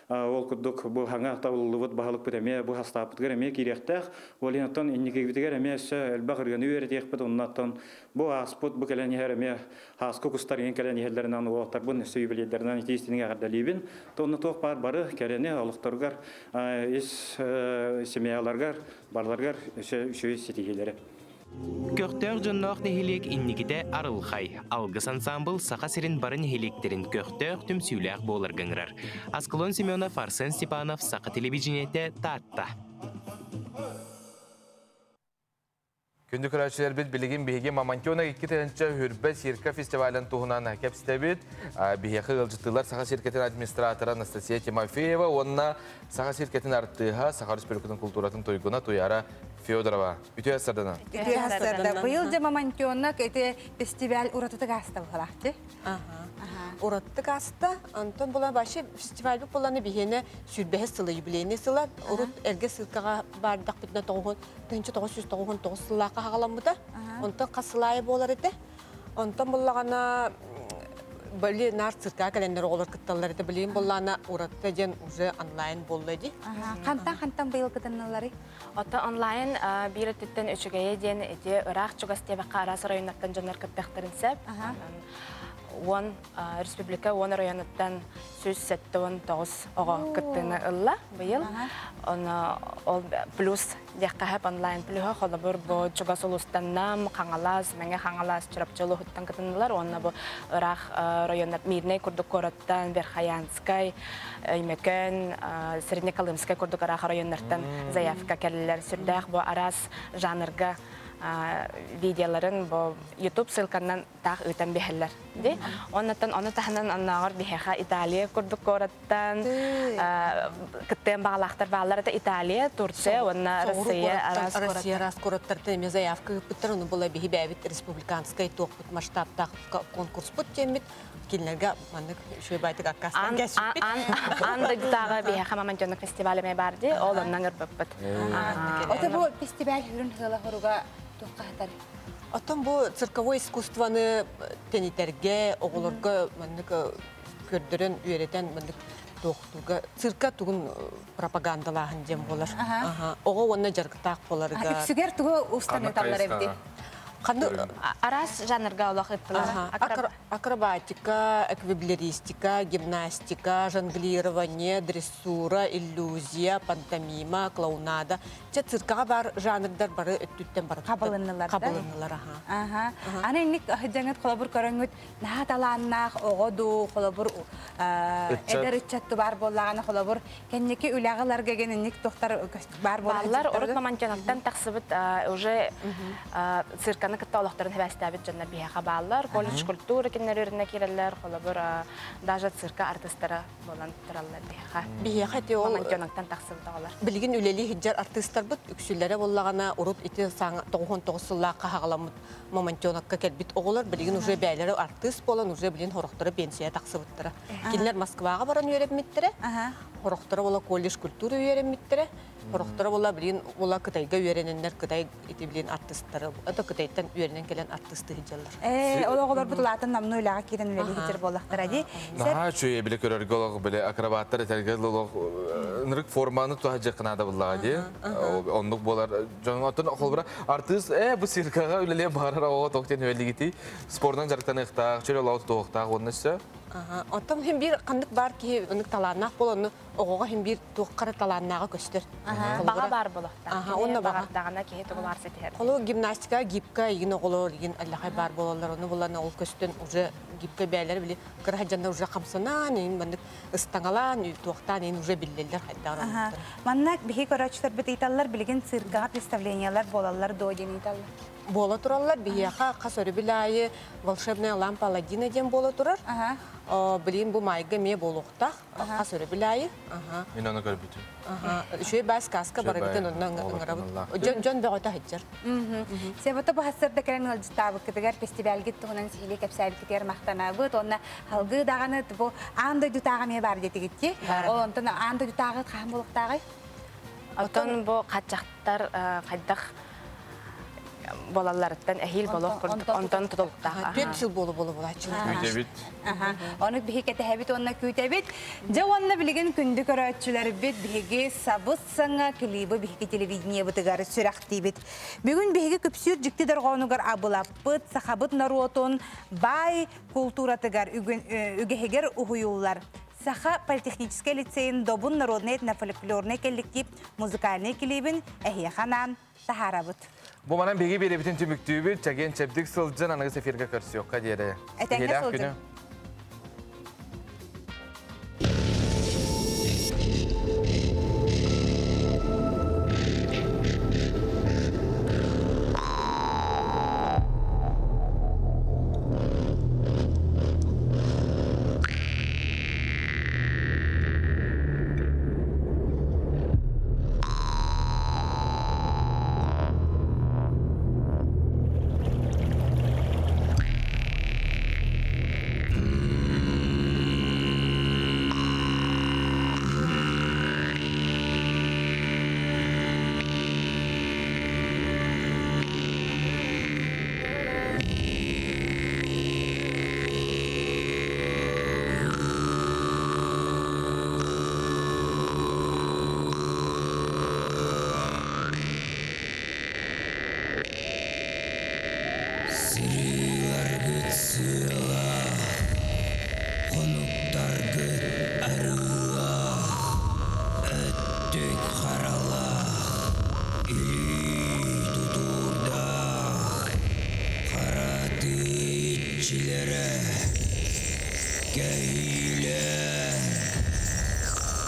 Ол курдук бу хаҥа табыллыбыт баһылыкпыт эмиэ бу хастааппытыгар эмиэ киириэхтээх. Ол иһин оттон инникибитигэр эмиэ өссө элбэх ырыаны үөрэтиэхпит. Оннуттан бу ааспыт бу кэлэн иһэр эмиэ ааскы кустар иҥин кэлэн иһэллэринэн уолаттарбын өссө юбилейдарынан итии-истиҥ эҕэрдэлиибин. Онно туох баар бары кэрэни олохторугар ис семьяларыгар барыларыгар өссө үчүгэй ситиһиилэри. Көхтөөх дьонноох нэһилиэк инникитэ арылхай. Алгыс ансаамбыл Саха сирин бары нэһилиэктэрин көхтөөх түмсүүлээх буоларга ыҥырар. Аскалон Семенов, Арсен Степанов, Саха телевидениетэ, Таатта. Күндү көрөөччүлэрбит билигин биһиги Мамонтенок 2 хүрбэ цирка фестивалын туһунан кэпсэтэбит. Биһиэхэ ыалдьыттыылар Саха циркэтин администратора Анастасия Тимофеева уонна Саха циркэтин артыыһа, Саха Республикатын култууратын туйгуна Туяра Федорова. Үтүө сардана. Үтүө сарда. Быйыл дьэ Мамонтенок ити фестиваль уратытык ааста быһалаахты. Ураттык ааста. Онтон була вообще фестивальбыт буоланы биһиэнэ сүүрбэһис сыла юбилейный сыла. Урут эргэ ссылкаҕа баардахпытына тоҕуһун 1999 сыллаахха хаҕаламмыта. Онтон хас сыл аайы буолар этэ. Онтон буллаҕына бали наар циркаҕа кэлэннэр оҕолор кытталлар этэ. Билигин буоллаҕына уратта диэн уже онлайн буолла дии. Хантан-хантан быйыл кытынныларый? Ото онлайн биир өттүттэн үчүгэйэ диэн ити ыраах чугас диэбэххэ араас оройуоннартан дьоннор кыттыахтарын сөп. Уон республика уон оройуонуттан 179 оҕо кыттыыны ылла быйыл. Оны ол плюс диэххэ онлайн плюһа холобур бу чугас улуустан Нам, Хаҥалас, Мэҥэ Хаҥалас, Чурапчы улууһуттан кытыннылар уонна бу ыраах районнар Мирнэй курдук куораттан, Верхоянскай, Өймөкөөн, Среднеколымскай курдук ыраах районнартан заявка кэллилэр. Сүрдээх бу араас жанрга видеоларын бу YouTube ссылканан таах ыытан биһэллэр ди. Оннуттан ону таһынан оннооҕор биһиэхэ Италия курдук куораттан кыттыан баҕалаахтар бааллар это Италия, Турция уонна Россия араас Россия араас куораттартан эмиэ заявка ыыппыттар. Ону була биһи бэйэбит республиканскай туохпут масштабтаах конкурспут диэммит кинилэргэ маннык үчүгэй байтык аккаастан кэспиппит. Аан дойдутааҕы биһиэхэ Мамонтенок фестиваль эмиэ баар дии, ол оннан ырбыппыт. Ото бу фестиваль хүрүн сыала хоруга туохха хатар? Оттон бу цирковой искусствоны тэнитэргэ, оҕолорго маннык көрдөрөн, үөрэтэн маннык туохтууга цирка тугун пропагандалааһын диэн буолар. Оҕо уонна дьарыктаах буоларга. Үксүгэр тугу устан ыталлар эбити? Араас жанрга олох ыттылар. Акробатика, эквилибристика, гимнастика, жонглирование, дрессура, иллюзия, пантомима, клоунада. Чэ циркаҕа баар жанрдар бары өттүттэн бары хабылыннылар. Хабылыннылар, аха. Аха. Аны инник дьаҥыт холобур көрөҥҥүт наһаа талааннаах оҕо дуу, холобур эдэр ыччат баар буоллаҕына холобур кэнники үлэҕэ ыларга гэн инник тохтар баар буолаллар. Урут Мамонтеноктан тахсыбыт уже цирканы кытта олохторун хэбээстээбит дьоннор биһиэхэ бааллар. Колледж культуры кинилэр үрүнэ киирэллэр, холобур даже цирка артыстара буолан тураллар биһиэхэ. Биһиэхэ ити ол Мамонтеноктан тахсыбыт оҕолор. Билигин үлэлии сылдьар артыыстарбыт үксүлэрэ буоллаҕына урут ити саҥа 99 сыллаахха хаҕаламмыт Мамонтенокка кэлбит оҕолор билигин уже бэйэлэрэ артыыс буолан уже билин хорохторо пенсия тахсыбыттара. Кинилэр Москваҕа баран үөрэммиттэрэ. Хорохторо була колледж культура үөрэммиттэрэ. Хорохторо була билин була Кытайга үөрэнэннэр Кытай ити билин артыстары, это Кытайтан үөрэнэн кэлэн артысты сылдьаллар. Ээ, ол оҕолорбут улаатан намну үлэҕэ киирэн үлэлии сылдьар буоллахтара дии. Наһаа үчүгэй били көрөргө олох били акробаттар этэргэ олох ынырык форманы туһа дьыккынаада буллаҕа дии. Оннук буолар дьон оттон холбура артыыс ээ бу циркаҕа үлэлиэн баҕарар оҕо тоқ диэн үөлигити спордунан дьарыктаныахтаах, чөл олоҕу тутуохтаах уонна өссө Оттон хим биир ханнык баар киһи ыннык талааннаах буолан оҕоҕо хим биир туоххара талааннааҕа көстөр. Баҕа баар буолуохтаах. Онно баҕа. Баҕардаҕына киһи тугу баар ситиһэр. Холу гимнастика гибка игин оҕолор игин аллахай баар буолаллар ону булан ол көстөн уже гибка бээлэр били кыра дьоннор уже хамсанаан иин маннык ыстаҥалаан туохтаан иин уже биллэллэр хайдах. Манна биһи көрөөччүлэрбит ыйталлар билигин циркаҕа представлениялар буолаллар дуо диэн ыйталлар. Буола тураллар. Биһиэхэ хас өрөбүл аайы волшебная лампа Аладдина диэн буола турар. Билигин бу маайга эмиэ буолуохтаах. Хас өрөбүл аайы. Мин ону көрбүтүм. Үчүгэй баа сказка барыгытын онно ыҥырабыт. Дьон дьон бөҕөтө сылдьар. Себото бу хассырда кэлэн ыалдьыттаабыккытыгар фестивальгит туһунан сиһилии кэпсээбиккитигэр махтанабыт. Уонна халгыы даҕаны бу аан дойдутааҕы эмиэ баар диэтигитти. Ол онтон аан дойдутааҕы хаһан буолуохтааҕый? Оттон бу хаччахтар хайдах болалларыттан эһиил болох курдук онтон тутулуктаах. Түөрт сыл буолу болу булааччылар. Күүтэбит. Ону биһи кэтэһэбит уонна күүтэбит. Дьэ уонна билигин күндү көрөөччүлэрбит биһиги сабыс саҥа клибы биһиги телевидениебытыгар сүрэхтиибит. Бүгүн биһиги күпсүүр дьикти дорҕоонугар абылаппыт сахабыт норуотун баай култууратыгар үгэһигэр уһуйуллар Саха политехническэй лицейин Добун народнай этнофольклорнай коллектив музыкальнай клибин эһиэхэ анаан таһаарабыт. Бу манан биһиги биэрэбитин түмүктүүбүт, чэгиэн чэбдик сылдьан аныгы эфиргэ көрсүөххэ диэри. Этэҥҥэ сылдьын. Сырыыларгыт сыалаах, хонуктаргыт арыылаах, өттүк харалаах, илии тутуурдаах, хара тыы иччилэрэ, кэһиилэр,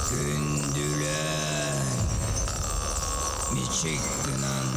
күндүлэр, мичик гынан.